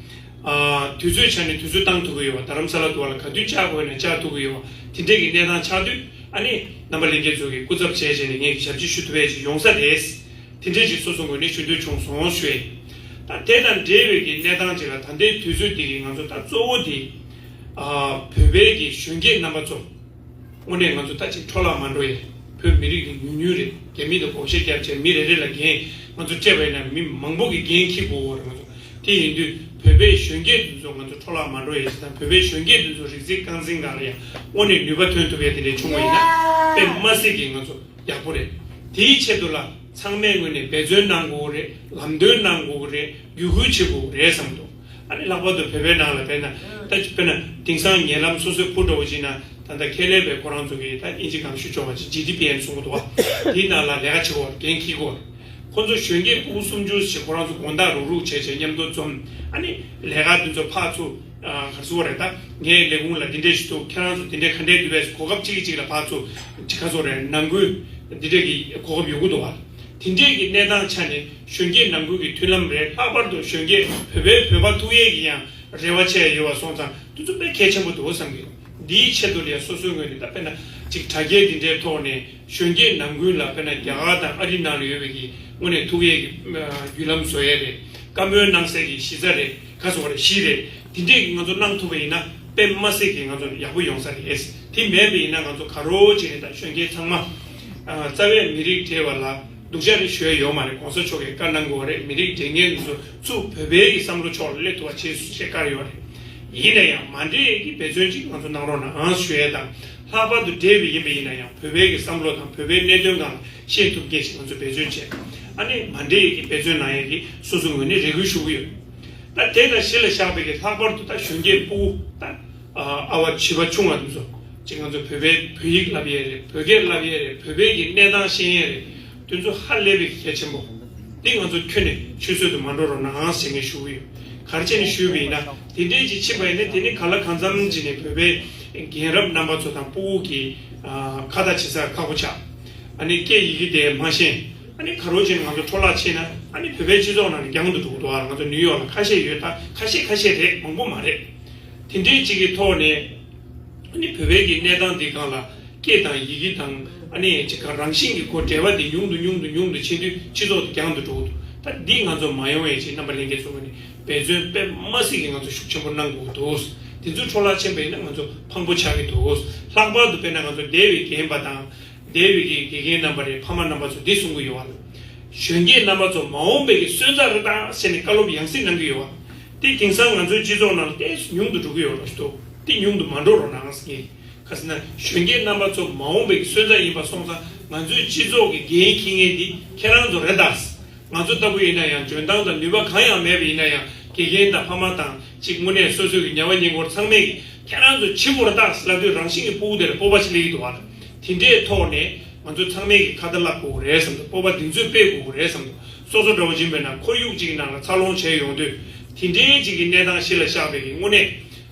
ཨ། དུས་ཚོད་ཆ་ནས་དུས་ཚོད་བཏང་ཐུབ་ཀྱི་ཡོད་པ། རྡ་རམ་ས་ལ་དུ་བ་ལ་ག་དུས་བཅར་དགོས་ན་བཅར་ཐུབ་ཀྱི་ཡོད་པ། དེ་འདྲས་ཀྱི་གནས་སྟངས་ཆགས་དུས་ཨ་ནི་རྣམ་པ་ལྷན་རྒྱས་ཚོ་གི་སྐུ་ཚབ་བྱས་བྱས་ནས་ངས་ཀྱི་ཞབས་ཕྱི་ཞུ་ཐུབ་ཡས་ཅིག་ཡོང་ས་རེད། དེ་འདྲས་ཅིག་སོ་སོ་ངོས་ནས་ཞུ་འདོད་བྱུང་སོང་ཞུ་ཡས། ད་དེ་དང་འབྲེལ་བའི་གི་གནས་སྟངས་ཅིག་ལ་ད་ལྟའི་དུས་ཚོད་འདི་གི་ང་ཚོ་ད་གཙོ་བོ་དེ། ཨ། བོད་པའི་གི་གཞོན་སྐྱེས་རྣམ་པ་ཚོ། དངོས་གནས་ང་ཚོ་ད་ཅིག་འཕྲོ་བརླག་མ་འགྲོ་ཡས། བོད་མི་རིགས་འདི་ཉུང་ཉུང་རེད། རྒྱ་མི་དང་བགོ་བཤའ་རྒྱབ་བྱས་མི་རེ་རེ་ལ་འགན་ང་ཚོ་སྤྲད་པ་ཡིན་ན་མི་མང་པོ་གི་འགན་འཁྱེར་དགོས་ཀྱི་ཡོད་རེད་ང་ཚོ། དེ་ཡིན་དུས་ བོད་པའི་གཞོན་སྐྱེས་འདི་ཚོ་ང་ཚོ་འཕྲོ་བརླག་མ་འགྲོ་ཡ་ཞིག་དང་། བོད་པའི་གཞོན་སྐྱེས་འདི་ཚོ་རིག་རྩལ་རྐང་འཛིན་སྒང་ལ་ཡང་དངོས་གནས་ནུས་པ་ཐོན་ཐུབ་ཡ་དེ་འདྲ་བྱུང་བ་ཡིན་ན་དཔེ་མ་སྲིད་ཀྱི་ང་ཚོ་ཡག་པོ་རེད། དེའི་ཆེད་དུ་ལ་ཚང་མའི་ངོས་ནས་འབད་བརྩོན་གནང་དགོས་རེད། ལམ་སྟོན་གནང་དགོས་རེད། བརྒྱུད་སྐུལ་བྱེད་དགོས་རེད་བསམ་འདུག་ཨ་ནི་ལྷག་པར་དུ་བོད་པའི་ནང་ལ་དཔེར་ན་ད་དཔེར་ན་དེང་སང་ཉེ་ལམ་སོ་སོའི་བུ་འདྲ་བོ་ཅིག་ན་ད་ལྟ་ཁེ་ལས་པའི་ཁོ་རང་ཚོ་གི་ད་ཨིན་ཇི་སྒང་ཞུ་ཆོག་པ་ཅིག་ཇི་ཌི་པི་ཨེན་གསུང་གི་འདུག་བ། དེའི་ནང་ལ་ལས་ཀ་བྱེད་དགོས་རེད། འགན་འཁྱེར་དགོས་རེད། ཁོ་ཚོ་གཞོན་སྐྱེས་ཕྲུ་གུ་སུམ་ཅུ་ཞིག་ཁོ་རང་ཚོ་དགོང་དག་རུག་རུག་བྱས་བྱས་མཉམ་དུ་འཛོམས། ཨ་ནི་ལས་ཀ་འདི་ཚོ་ཕར་ཚུར་ག་རེ་ཟེར་དགོས་རེད། ད་ངའི་ལས་ཁུངས་ལ་འདི་འདྲས་ཞིག་འདུག་ཁྱེད་རང་ཚོ་འདི་འདྲས་ག་འདྲས་འདུག་པས། གོ་སྐབས་གཅིག་གིས་གཅིག་ལ་ཕར་ཚུར་ཅིག་ག་རེ་ཟེར་དགོས་རེད། ནང་ཁུལ་འདི་འདྲས་ཀྱི་གོ་སྐབས་ཡོང་གི་འདུག་བ། དེ་འདྲས་ཀྱི་གནས་སྟངས་ཆ་ནས་གཞོན་སྐྱེས་ནང་ཁུལ་གྱི་མཐུན་ལམ་རེད། ལྷག་པར་དུ་གཞོན་སྐྱེས་བོད་པའི་བོད་པ་ཐུག་ཡས་ཀྱི་ཡང་རེ་བ་བྱས་ཡོད་པ་སོང་ཙང་། དེ་ཚོ་དཔེ་གལ་ཆེན་པོ་འདུག་བསམ་གྱི་འདུག་འདིའི་ཆེད་དུ་ལ་ཡང་སོ་སོའི་ངོས་ནས་ད་དཔེར་ན་ཅིག་དྲ་རྒྱའི་འདི་འདྲའི་ཐོག་ནས་གཞོན་སྐྱེས་ནང་ཁུལ་ལ་དཔེར་ན་རྒྱ་གར་དང་ཨ་རིའི་ནང་ལ་ཡོད་པའི་གི་དངོས་གནས་ཐུག་ཡས་ཀྱི་བརྒྱུད་ལམ་བཟོ་ཡས་རེད། བཀའ་མོལ་གནང་སའི་གི་གཞི་རྩ་རེད། ག་རེ་ཟེར་དགོས་རེད། གཞི་རེད། འདི་འདྲས་ཀྱི་ང་ཚོ་གནང་ཐུབ་པ་ཡིན་ན་དཔེ་མ་སྲིད་ཀྱི་ང་ཚོ་ཡག་པོ་ཡོང་ས་རེད། དེ་མེད་པ་ཡིན་ན་ང་ཚོ་ག་རེ་བྱས་ནས་ད་གཞོན་སྐྱེས་ཚང་མ་རྩ་བའི་མི་རིགས་བྲལ་བ་ལ་སྡུག་ཅག་རེ་ཞུ་ཡ་ཡོད་མ་རེད། གོང་ས་མཆོག་གིས་བཀའ་གནང་དགོས་པ་རེད། མི་རིགས་འབྲེལ་མཁན་ཚོ་ཚུར་བོད་པའི་གི་བསམ་བློ་ཕྱོགས་ལ་སླེབས་ཐུབ་པ་བྱེད་ཞེས་བཀའ་ཡོད་རེད། ཡིན་ན་ཡང་མ་འདྲེས་ཀྱི་འབད་བརྩོན་ཅིག་ང་ཚོ་གནང་རོགས་གནང་ཞུ་ཡས་དང་། ལྷག་པར་དུ་འབྲེལ་བ་ཡིན་པ་ཡིན་ན་ཡང་བོད་པའི་གི་བསམ་བློ་དང་བོད་པའི་གནད་དོན་སྒང་ལ་ཤེས་ཐུབ་མཁན་ཞིག་ང་ཚོ་འབད་བརྩོན་བྱས། ཨ་ནི་མ་འདྲེས་ཀྱི་འབད་བརྩོན་གནང་ཡས་ཀྱི་སོ་སོ་ངོས་ནས་རེ་སྐུལ་ཞུ་གི་ཡོད། ད་དེ་དང་གཞི་ལ་བཞག་པའི་གི་ལྷག་པར་དུ་ད་གཞོན་སྐྱེས་ཕྲུ་གུ་ད། ཨ་བ་བྱིས་པ་ཆུང་བ་དེ་ཚོ་ཅིག་ང་ཚོ་བོད་པའི་བོད་ཡིག་བསླབ་ཡས་རེད། བོད་སྐད་བསླབ་ཡས་རེད། བོད་པའི་གི་གནས་སྟངས་ཤེས་ཡས་རེད། དེ་ཚོ་ཧ་ལས་པའི་གལ་ཆེན་པོ། འདི་ང་ཚོ་ཁྱོན་ནས་ཆུད་ཟོས་དུ་མ་འགྲོ་རོགས་གནང་ཟེར་ངས་ཞུ་གི་ཡོད། ག་རེ་བྱས་ནས་ཞུས་པ་ཡིན་ན་དེ་འདྲས་ཅིག་ཕྱིན་པ་ཡིན་ན་དེ་ནི་ག་ལ་གང་འཚམ་ཅིག་ནས་བོད་པའི་རྒན་རབས་རྣམ་པ་ཚོ་དང་ཕྲུ་གུ་གི་ཁ་བརྡ་བྱེད་ས་ཁག་པོ་ཆགས། ཨ་ནི་སྐད་ཡི་གེ་དེ་མ་ཤེས། ཨ་ནི་ག་རེ་བྱས་ནས་ང་ཚོ་འཕྲོ་བརླག་ཕྱིན་ན་ཨ་ནི་བོད་པའི་སྤྱི་ཚོགས་ནང་ནས་རྒྱང་དུ་འགྲོ་གི་འདུག་ཨ་ང་ཚོ་ནིའུ་ཡོག་ལ་ཁ་ཤས་ཡོད། ད་ཁ་ཤས་ཁ་ཤས་རེད། མང་པོ་མ་རེད། དེ་འདྲའི་ཅིག་གི་ཐོག་ནས་ཨ་ནི་བོད་པའི་གི་གནས་སྟངས་འདི་སྒང་ལ་སྐད་དང་ཡི་གེ་དང་ཨ་ནི་ཅིག་ག་རང་བཞིན་གྱི་ཁོ་འབྲེལ་བ་དེ་ཉུང་དུ་ཉུང་དུ་ཉུང་དུ་ཕྱིན་དུས་སྤྱི་ཚོགས་དེ་རྒྱང་དུ་འགྲོ་གི་འདུག་ད་འདི་ང་ཚོ་མ་ཡོང་བའི་ཆེད་རྣམ་པ་ལྷན་རྒྱས་ཚོ་ངོས་ནས་འབད་བརྩོན་དཔེ་མ་སྲིད་ཀྱི་ང་ཚོ་ཤུགས་ཆེན་པོ་གནང་དགོས་འདུག་དེ་ཚོ་འཕྲོ་བརླག་ཕྱིན་པ་ཡིན་ན་ང་ཚོ་ཕངས་པོ་ཆགས་ཀྱི་འདུག་ལྷག་པར་དུ་དཔེར་ན་ང་ཚོ་འདས་པའི་རྒན་པ་དང་། འདས་པའི་གི་དགེ་རྒན་རྣམ་པ་རེད། ཕ་མ་རྣམ་པ་ཚོ་འདི་གསུང་གི་ཡོད་བ། གཞོན་སྐྱེས་རྣམ་པ་ཚོ་མ་འོངས་པའི་གི་སོན་རྩ་རེད་ད་ཟེར་ནས་བཀའ་སློབ་ཡང་སེ་གནང་གི་ཡོད་བ། དེ་དེང་སང་ང་ཚོའི་སྤྱི་ཚོགས་ནང་ལ་ཏོག་ཙམ་ཉུང་དུ་འགྲོ་གི་ཡོད་རེད་ཤག་དེ་ཉུང་དུ་མ་འགྲོ་རོགས་གནང་ཟེར་གྱི། ག་ཟེར་ན་གཞོན་སྐྱེས་རྣམ་པ་ཚོ་མ་འོངས་པའི་གི་སོན་རྩ་ཡིན་པ་སོང་ཙང་ང་ཚོའི་སྤྱི་ཚོགས་ཀྱི་འགན་འཁྱེར་མཁན་འདི་ཁྱེད་རང་ཚོ་རེད་ད། ང་ཚོ་ལྟ་བུ་ཡིན་ན་ཡང་འཇོན་ཐང་དང་ནུས་པ་གང་ཡང་མེད་པ་ཡིན་ན་ཡང་དགེ་རྒན་དང་ཕ་མ་དང་གཅིག་དངོས་གནས་སོ་སོའི་གི་ཉེ་བ་ཉེ་འཁོར་ཚང་མས་ཀྱི་ཁྱེད་རང་ཚོ་བྱེད་དགོས་རེད་ད་ལབ་དུས་རང་བཞིན་གྱི་ཕྲུ་གུ་དེ་ལ་སྤོབས་པ་ཞིག་སླེབས་ཀྱི་འདུག་བ། དེ་འདྲའི་ཐོག་ནས་ང་ཚོ་ཚང་མས་ཀྱི་ཁ་བརྡ་བསླབ་དགོས་རེད་བསམ་འདུག་སྤོབས་པ་འདི་ཚོས་སྤེལ་དགོས་རེད་བསམ་འདུག་སོ་སོ་འདྲ་བོ་ཅིག་ཡིན་པས་ན་ཁོར་ཡུག་ཅིག་གི་ནང་ལ་འཚར་ལོངས་བྱས་ཡོང་དུས་དེ་འདྲའི་ཅིག་གི་གནས་སྟངས་གཞི་ལ་བཞག་པའི་གི་དངོས་གནས་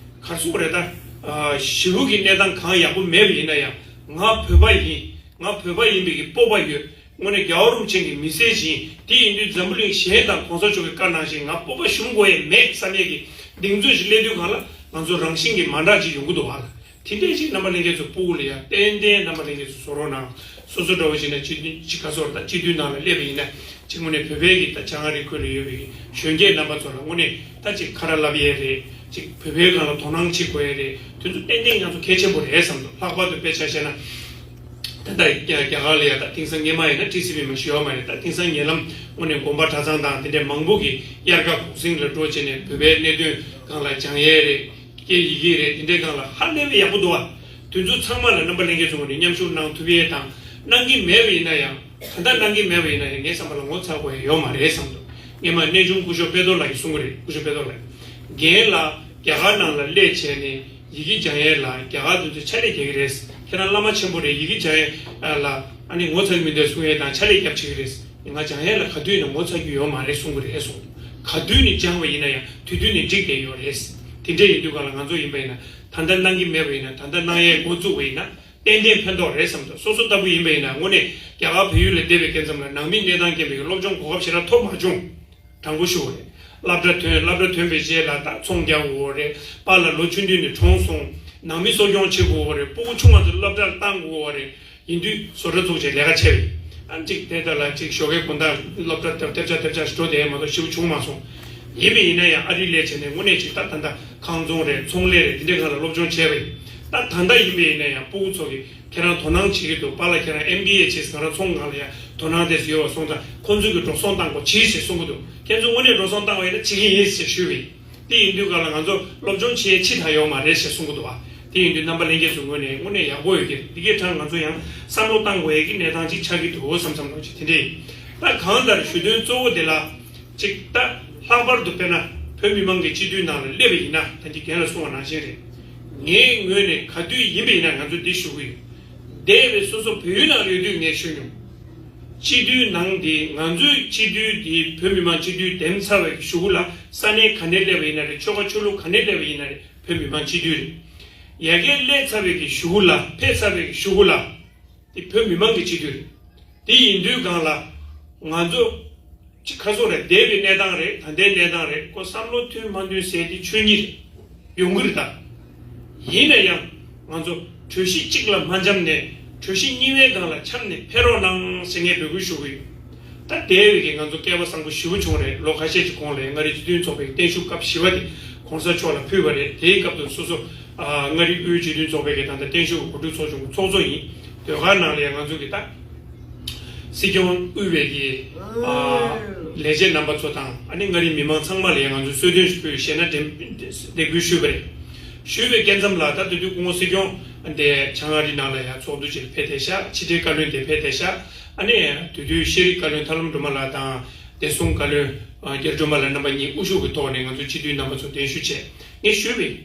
ག་རེ་ཟེར་དགོས་རེད་ད། ཞེ་པོ་གི་གནས་སྟངས་གང་ཡག་པོ་མེད་པ་ཡིན་ན་ཡང་ང་བོད་པ་ཡིན། ང་བོད་པ་ཡིན་པའི་གི་སྤོབས་པ་ཡོད། དངོས་གནས་རྒྱལ་བ་རིན་པོ་ཆེ་གི་མི་སེར་ཞིག་ཡིན། དེ་ཡིན་དུས་འཛམ་བུ་གླིང་གཞན་དང་གོང་ས་མཆོག་གི་བཀའ་གནང་བཞིན་ང་སྤོབས་པ་ཞུམ་དགོས་ཡས་མེད་བསམ་ཡས་ཀྱི་གདེང་ཚོད་ཞིག་སླེབས་དུས་གང་ལ་ང་ཚོ་རང་བཞིན་གྱིས་མ་འདྲ་ཅིག་ཡོང་གི་འདུག་བ་ལ། དེ་འདྲས་ཞིག་རྣམ་པ་ལྷན་རྒྱས་ཚོ་ཕྲུ་གུ་ལ་ཡ་ཏན་ཏན་རྣམ་པ་ལྷན་རྒྱས་ཚོ་བཟོ་རོགས་གནང་། སོ་སོ་འདྲ་བོ་ཞིག་ན་སྤྱི་མཐུན་ཅིག་ག་ཟེར་དགོས་རེད་ད། སྤྱི་མཐུན་ནང་ལ་སླེབས་པ་ཡིན་ན་ཅིག་དངོས་གནས་བོད་པའི་གི་ད་བྱང་ཨ་རིའི་ཁུལ་ལ་ཡོད་པའི་གི་གཞོན་སྐྱེས་རྣམ་པ་ཚོ་ལ་དངོས་གནས་ད་ཅིག་ཁ་ར་ལབ་ཡས་རེད། ཅིག་བོད་པའི་སྒང་ལ་དོ་སྣང་བྱེད་དགོས་ཡས་རེད། དེ་ཚོ་ཏན་ཏན་ང་ཚོ་གལ་ཆེན་པོ་རེད་བསམ་འདུག་ལྷག་པར་དུ་དཔེ་ཆ་བཞག་ན། ད་ལྟ་རྒྱ་རྒྱ་གར་ལ་ཡ་ད་དེང་སང་སྔས་མ་ཡིན་ན་ཊི་སི་བི་མ་ཞུ་བ་མ་རེད། ད་དེང་སང་ཉེ་ལམ་དངོས་གནས་དགོན་པ་གྲྭ་ཚང་དང་དེ་འདྲའི་མང་པོ་གིས་དབྱར་ཁ་གུང་གསེང་ལ་འགྲོ་བྱས་ནས་བོད་པའི་གནད་དོན་སྒང་ལ་སྦྱང་ཡས་རེད། སྐད་ཡི་གེ་རེད། དེ་འདྲའི་སྒང་ལ་ཧ་ལས་པའི་ཡག་པོ་འདུག་བ། དེ་ཚོ་ཚང་མ་ལ་རྣམ་པ་ལྷན་རྒྱས་ཚོ་ངོས་ནས་མཉམ་ཞུགས་གནང་ཐུབ་ཡས་དང་། གནང་གི་མེད་པ་ཡིན་ན་ཡང་། ད་ལྟ་གནང་གི་མེད་པ་ཡིན་ན་ཡང་ངའི་བསམ་པ་ལ་ངོ་ཚ་དགོས་ཡས་ཡོད་མ་རེད་བསམ་འདུག་སྔས་མ་གནས་ཆུང་སྐུ་ཞབས་དཔལ་རྡོར་ལགས་ཀྱིས་གསུང་གི་རེད། སྐུ་ཞབས་དཔལ་རྡོར་ལགས། རྒན་ལགས་རྒྱ་གར་ནང་ལ་སླེབས་བྱས་ནས་ཡི་གེ་སྦྱང་ཡས་ལ་རྒྱ་གར་དེ་ཚོས་ཕྱག་ལས་རྒྱག་གི་རེད། ཁྱེད་རང་བླ་མ་ཆེན་པོ་རེད། ཡི་གེ་སྦྱང་ཡས་ལ་ཨ་ནི་ངོ་ཚ་གི་མི་འདུག་གསུང་ཡས་དང་ཕྱག་ལས་རྒྱབ་བྱེད་ཀྱི་རེད། ང་སྦྱང་ཡས་ལ་ག་དུས་ནས་ངོ་ཚ་རྒྱུ་ཡོད་མ་རེད་གསུང་གི་རེད་གསུངས། ག་དུས་ནས་སྦྱངས་པ་ཡིན་ན་ཡང་དེ་དུས་ནས་འགྲིག་བསྡད་ཡོད་རེད། དེ་འདྲ་ཡིན་དུས་གང་ལ་ང་ཚོ་ཡིན་པ་ཡིན་ན་ད་ལྟ་གནང་གི་མེད་པ་ཡིན་ན་ད་ལྟ་གནང་ཡས་འགོ་བཙུགས་པ་ཡིན་ན་ཏན་ཏན་ཕན་ཐོགས་རེད་བསམ་འདུག་སོ་སོ་ལྟ་བུ་ཡིན་པ་ཡིན་ན་དངོས་གནས་རྒྱ་གར་བལ་ཡུལ་ལ་བསྡད་པའི་སྐབས་མཚམས་ལ་ནང་མི་གནས་སྟངས་རྐྱེན་པས་སློབ་སྦྱོང་གོ་སྐབས་ཞེ་དྲག་ཐོབ་མ་བྱུང་། དྲང་པོ་ཞུ་བ་རེད། སློབ་གྲྭ་ཐོན། སློབ་གྲྭ་ཐོན་པའི་རྗེས་ལ་ད་ཚོང་རྒྱག་དགོས་པ་རེད། པཱ་ལགས་ལོ་ཆུང་དུས་ནས་གྲོངས་སོང་། ནང་མི་གསོ་སྐྱོང་བྱེད་དགོས་པ་རེད། སྤུ་གུ་ཆུང་བ་ཚོ་སློབ་གྲྭར་བཏང་དགོས་པ་རེད། ཡིན་དུས་བཟོ་གྲྭ་བཙུགས་བྱས་ལས་ཀ་བྱས་པ་ཡིན། ཨ་ནི་གཅིག་དེ་ལྟར་ལ་གཅིག་ཞོགས་ཀའི་དགོང་དག་སློབ་གྲྭ་ཐེབས་ཐེབས་ཆག་ཐེབས་ཆག་ཞིག་འགྲོ་བསྡད་ཡས་མ་གཏོགས་ཞེ་པོ་བྱུང་མ་སོང་། ཡིན་པ་ཡིན་ན་ཡང་ཨ་རི་སླེབས་བྱས་ནས་དངོས་གནས་གཅིག་ད་ད་ལྟ་ཁང་ཚོང་རེད། ཚོང་ལས་རེད། འདི་འདྲའི་སྒང་ལ་སློབ་སྦྱོང་བྱས་པ་ཡིན། ད་ད་ལྟ་ཡིན་པ་ཡིན་ན་ཡང་སྤུ་གུ་ཚོ་གིས་ཁྱེད་རང་དོ་སྣང་བྱེད་ཀྱི་འདུག་པཱ་ལགས་ཁྱེད་རང་ཨེམ་བི་ཨེ་བྱས་ཟིན། ང་རང་ཚོང་སྒང་ལ་ཡང་དོ་སྣང་དེ་ཡོད་པ་སོང་ཙང་ཁོང་ཚོས་ཀྱིས་འགྲོ་སོང་བཏང་དགོས་བྱེད་ཞེས་གསུང་གི་འདུག་ཁྱེད་ཚོས་དངོས་གནས་འགྲོ་སོང་བཏང་བ་ཡིན་ན་བྱེད་ཀྱི་ཡིན་ཞེས་ཞུས་པ་ཡིན། དེ་ཡིན་དུས་ག་ལ་ང་ཚོ་སློབ་སྦྱོང་བྱེད་ཕྱི་ཐག་ཡོད་མ་རེད་ཞེས་གསུང་གི་འདུག་བ། དེ་ཡིན་དུས་རྣམ་པ་ལྷན་རྒྱས་ཚོའི་ངོས་ནས་དངོས་གནས་ཡག་པོ་ཡོད་ཀྱི་རེད། འདི་གའི་གྲས་ང་ཚོ་ཡང་བསམ་བློ་བཏང་དགོས་ཡས་ཀྱི་གནས་སྟངས་ཅིག་ཆགས་ཀྱི་འདུག་བསམ་བསམ་བློ་ཅིག་དེ་འདྲ་ཡིན། ད་གང་ལྟར་ཞུ་དོན་གཙོ་བོ་དེ་ལ། ཅིག་ད་ལྷག་པར་དུ་དཔེར་ན་བོད་མི་མང་གི་སྤྱི་འཐུས་ནང་ལ་སླེབས་པ་ཡིན་ན། ད་གིན་རྒན་ལགས་གསུངས་པ་ནང་བཞིན་རེད། ངའི་ངོས་ནས་ག་དུས་ཡིན་པ་ཡིན་ན་ང་ཚོ་འདི་ཞུ་གི་ཡོད། འདས་པའི་སོ་སོ་བལ་ཡུལ་ནང་ཡོད་དུས་ངས་ཞུས་མྱོང་། སྤྱི་འཐུས་ནང་འདི་ང་ཚོའི་སྤྱི་འཐུས་འདི་བོད་མི་མང་སྤྱི་འཐུས་འདེམས་ཚར་བའི་གཞུག་གུ་ལ་ས་གནས་ག་ནས་སླེབས་པ་ཡིན་ན་རེད། ཆོལ་ཁ་ཆོས་ལུགས་ག་ནས་སླེབས་པ་ཡིན་ན་རེད། བོད་མི་མང་སྤྱི་འཐུས་རེད། ཡ་གིར་སླེབས་ཚར་བའི་གི་གཞུག་གུ་ལ་ཕེབས་ཚར་བའི་གི་གཞུག་གུ་ལ། དེ་བོད་མི་མང་གི་སྤྱི་འཐུས་རེད། དེ་ཡིན་དུས་གང་ལ་ང་ཚོ་ཅིག་ཁ་སོ་རེད། འདས་པའི་གནས་སྟངས་རེད། ད་ལྟའི་གནས་སྟངས་རེད། ཁོ་བསམ་བློ་མཐུན་མ་མཐུན་ཟེར་དེ་ཆོས་ཉིད་རེད། ཡོང་གི་རེད་ད། ཡིན་ན་ཡང་ང་ཚོ་གྲོས་གཞི་གཅིག་ལ་མ་འཆམ་ནས་གྲོས་གཞི་གཉིས་པའི་སྒང་ལ་འཆམ་ནས་ཕེབས་རོགས་གནང་ཟེར་ངས་འབོད་སྐུལ་ཞུ་གི་ཡོད། ད་འདས་པའི་གི་ང་ཚོ་སྐལ་པ་བཟང་པོ་ཞེ་པོ་བྱུང་རེད། ལོ་ཁ་ཤས་ཀྱི་གོང་ལ་མངའ་རིས་སྤྱི་མཐུན་ཚོགས་པའི་བརྟན་བཞུགས་སྐབས་བཞི་པ་དེ་གོང་ས་མཆོག་ལ་ཕུལ་བ་རེད། དེའི་སྐབས་དུ་སོ་སོ་ཨ་མངའ་རིས་དབུས་སྤྱི་མཐུན་ཚོགས་པའི་གི་ད་ལྟ་བརྟན་བཞུགས་གོ་སྒྲིག་ཚོགས་ཆུང་གི་ཚོགས་གཙོ་ཡིན། ཟློས་གར་ནང་ལ་ཡང་ང་ཚོ་གི་ད་སྲིད་སྐྱོང་དབུས་པའི་གི་ཨ་ལས་བྱེད་རྣམ་པ་ཚོ་དང་། ཨ་ནི་མངའ་རིས་མི་མང་ཚང་མ་ལ་ཡང་ང་ཚོས་གསོལ་སྟོན་ཞུས། ཞེ་ན་འདེགས་འབུལ་ཞུས་པ་རེད། ཞུས་པའི་སྐབས་ཙམ་ལ་ད་དུས་དུས་སྐུ་ངོ་སྲིད་སྐྱོང་འདི་བྱང་ཨ་རི་ནང་ལ་ཡང་ཚོགས་འདུ་ཅིག་ཕེབས་བསྡད་ཤག་ཕྱི་དྲིལ་བཀའ་བློན་དེ་ཕེབས་བསྡད་ཤག་ཨ་ནི་དུས་དུས་ཤེས་རིག་བཀའ་བློན་ཐར་ལམ་སྒྲོལ་མ་ལགས་དང་བདེ་སྲུང་བཀའ་བློན་ཨ་རྒྱ་རི་སྒྲོལ་མ་ལགས་རྣམ་པ་གཉིས་དབུ་བཞུགས་ཀྱི་ཐོག་ནས་ང་ཚོ་སྤྱི་འཐུས་རྣམ་པ་ཚོ་གདན་ཞུ་བྱས། ངས་ཞུས་པ་ཡིན།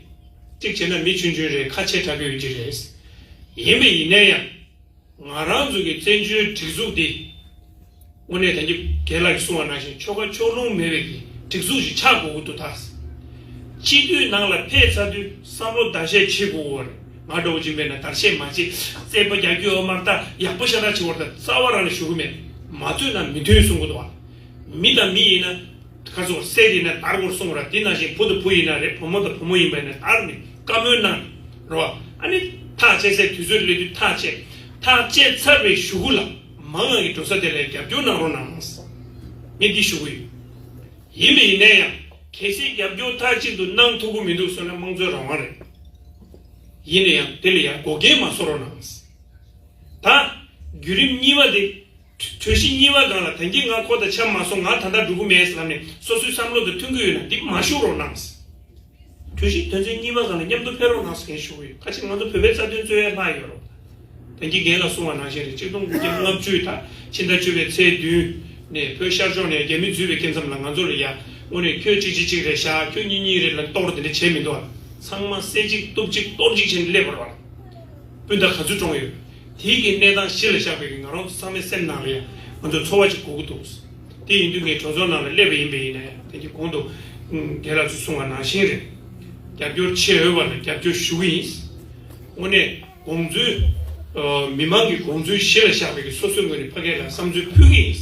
གཅིག་བྱས་ན་མི་ཆུང་ཆུང་རེད། ཁ་ཆེ་དྲགས་ཀྱི་ཡོད་ཀྱི་རེད། ཡིན་པ་ཡིན་ན་ཡང་། ང་རང་ཚོ་གི་བཙན་བྱོལ་སྒྲིག་འཛུགས་འདི་དངོས་གནས་ད་གིན་རྒན་ལགས་ཀྱིས་གསུངས་པ་ནང་བཞིན་ཆོལ་ཁ་ཕྱོགས་ལྷུང་མེད་པའི་གི་སྒྲིག་འཛུགས་ཤིག་ཆགས་དགོས་ཀྱི་འདུག་ད། སྤྱི་འཐུས་ནང་ལ་ཕེབས་ཚར་དུས་བསམ་བློ་བརྡར་ཤ་བྱེད་དགོས་ཀྱི་རེད། ང་འདྲ་བོ་ཅིག་མེད་ན་བརྡར་ཤ་མ་བྱེད། རྩེད་པ་རྒྱག་རྒྱུ་ཡོད་མ་རེད། ད་ཡག་པོ་ཤ་སྟག་བྱེད་དགོས་རེད། ད་རྩ་བ་རང་ནས་ཞུ་གི་མེད། མ་རྩོད་ན་མི་མཐུན་གསུང་གི་འདུག་བ། མི་དང་མི་ཡིན་ན། ཁ་སོགས་སེ་རི་ན་དར་གོར་སོང་ར། དེ་ནང་བཞིན་བུ་དང་བུ་ཡིན་ན་རེད། བུ་མོ་དང་བུ་མོ་ཡིན་པ་ཡིན་ན་དར་ནས་བཀའ་མོལ་གནང་རོ། ཨ་ནི་ཐག་བཅད་སའི་དུས་ཚོད་སླེབས་དུས་ཐག་བཅད། ཐག་བཅད་ཚར་བའི་གཞུག་གུ་ལ་མང་ང་གི་འགྲོ་ས་དེ་ལ་རྒྱབ་སྐྱོར་གནང་རོགས་གནང་། ངས་འདི་ཞུ་གི་ཡོད། ཡིན་པ་ཡིན་ན་ཡང་གལ་སྲིད་རྒྱབ་སྐྱོར་མཐའ་གཅིག་ཏུ་གནང་ཐུབ་ཀྱི་མི་འདུག་ཟེར་ན་དམངས་གཙོའི་རང་དབང་རེད། ཡིན་ན་ཡང་དེ་ལ་ཡང་འགོག་རྐྱེན་མ་བཟོ་རོགས་གནང་། ད་བརྒྱུད་རིམ་གཉིས་པ་དེ། གྲོས་གཞི་གཉིས་པ་སྒང་ལ་ད་གིན་ང་ཁོ་དང་འཆམ་མ་སོང་། ང་ད་ལྟ་འགྲོ་གི་མེད་ཟེར་ལབ་ནས་སོ་སོའི་བསམ་བློ་དང་མཐུན་གྱི་ཡོད་ན་འདི་མ་ཞུ་རོགས་གནང་། གྲོས་གཞི་དོན་ཚན་གཉིས་པ་སྒང་ལ་མཉམ་དུ་ཕེབས་རོགས་གནང་ཟེར་མཁན་ཞུ་གི་ཡོད། ཁ་ཅིག་ང་ཚོ་བོད་པའི་རྩ་དོན་རྩོད་ཡ་ལྷག་ཡོད་རོགས། ད་གིན་རྒན་ལགས་གསུངས་པ་ནང་བཞིན་རེད། ཆིག་སྟོང་དགུ་བརྒྱ་ལྔ་བཅུ་ད་ཕྱི་ཟླ་བཅུ་པའི་ཚེས་བདུན་ནས་བོད་ཤར་ཕྱོགས་ནས་རྒྱ་མི་འཛུལ་བའི་སྐབས་ཙམ་ལ་ང་ཚོ་ལ་ཡ་དངོས་གནས་ཁྱོད་གཅིག་གཅིག་གཅིག་རེད་ཤག་ཁྱོད་གཉིས་གཉིས་རེད་ལབ་གཏོར་དེ་འདྲ་བྱས་མི་འདུག་ཨ། ཚང་མ་བསད་གཅིག་གཏུབ་གཅིག་གཏོར་གཅིག་བྱས་ནས་སླེབས་པ་རེད་བ། སྤུན་ཟླ་ག་ཚོད་གྲོངས་ཡོད། དེའི་གི་གནས་སྟངས་གཞི་ལ་བཞག་པའི་གི་ང་རང་ཚོ་ཚང་མའི་སེམས་ནང་ལ་ཡང་ང་ཚོ་ཚོར་བ་ཅིག་གོ་གི་འདུག་དེ་ཡིན་དུས་ངས་གྲོས་ཚོགས་ནང་ལ་སླེབས་པ་ཡིན་པ་ཡིན་ན་ཡང་དེ་གི་གོང་དུ་རྒན་ལགས་ཚོས་གསུངས་པ་ནང་བཞིན་རེད། རྒྱབ་སྐྱོར་བྱེད་འོས་པ་ལ་རྒྱབ་སྐྱོར་ཞུ་གི་ཡིན། དངོས་གནས་དགོངས་ཚུལ་མི་མང་གི་དགོངས་ཚུལ་གཞི་ལ་བཞག་པའི་གི་སོ་སོའི་ངོས་ནས་ཕ་གི་ལ་བསམ་ཚུལ་ཕུལ་གི་ཡིན།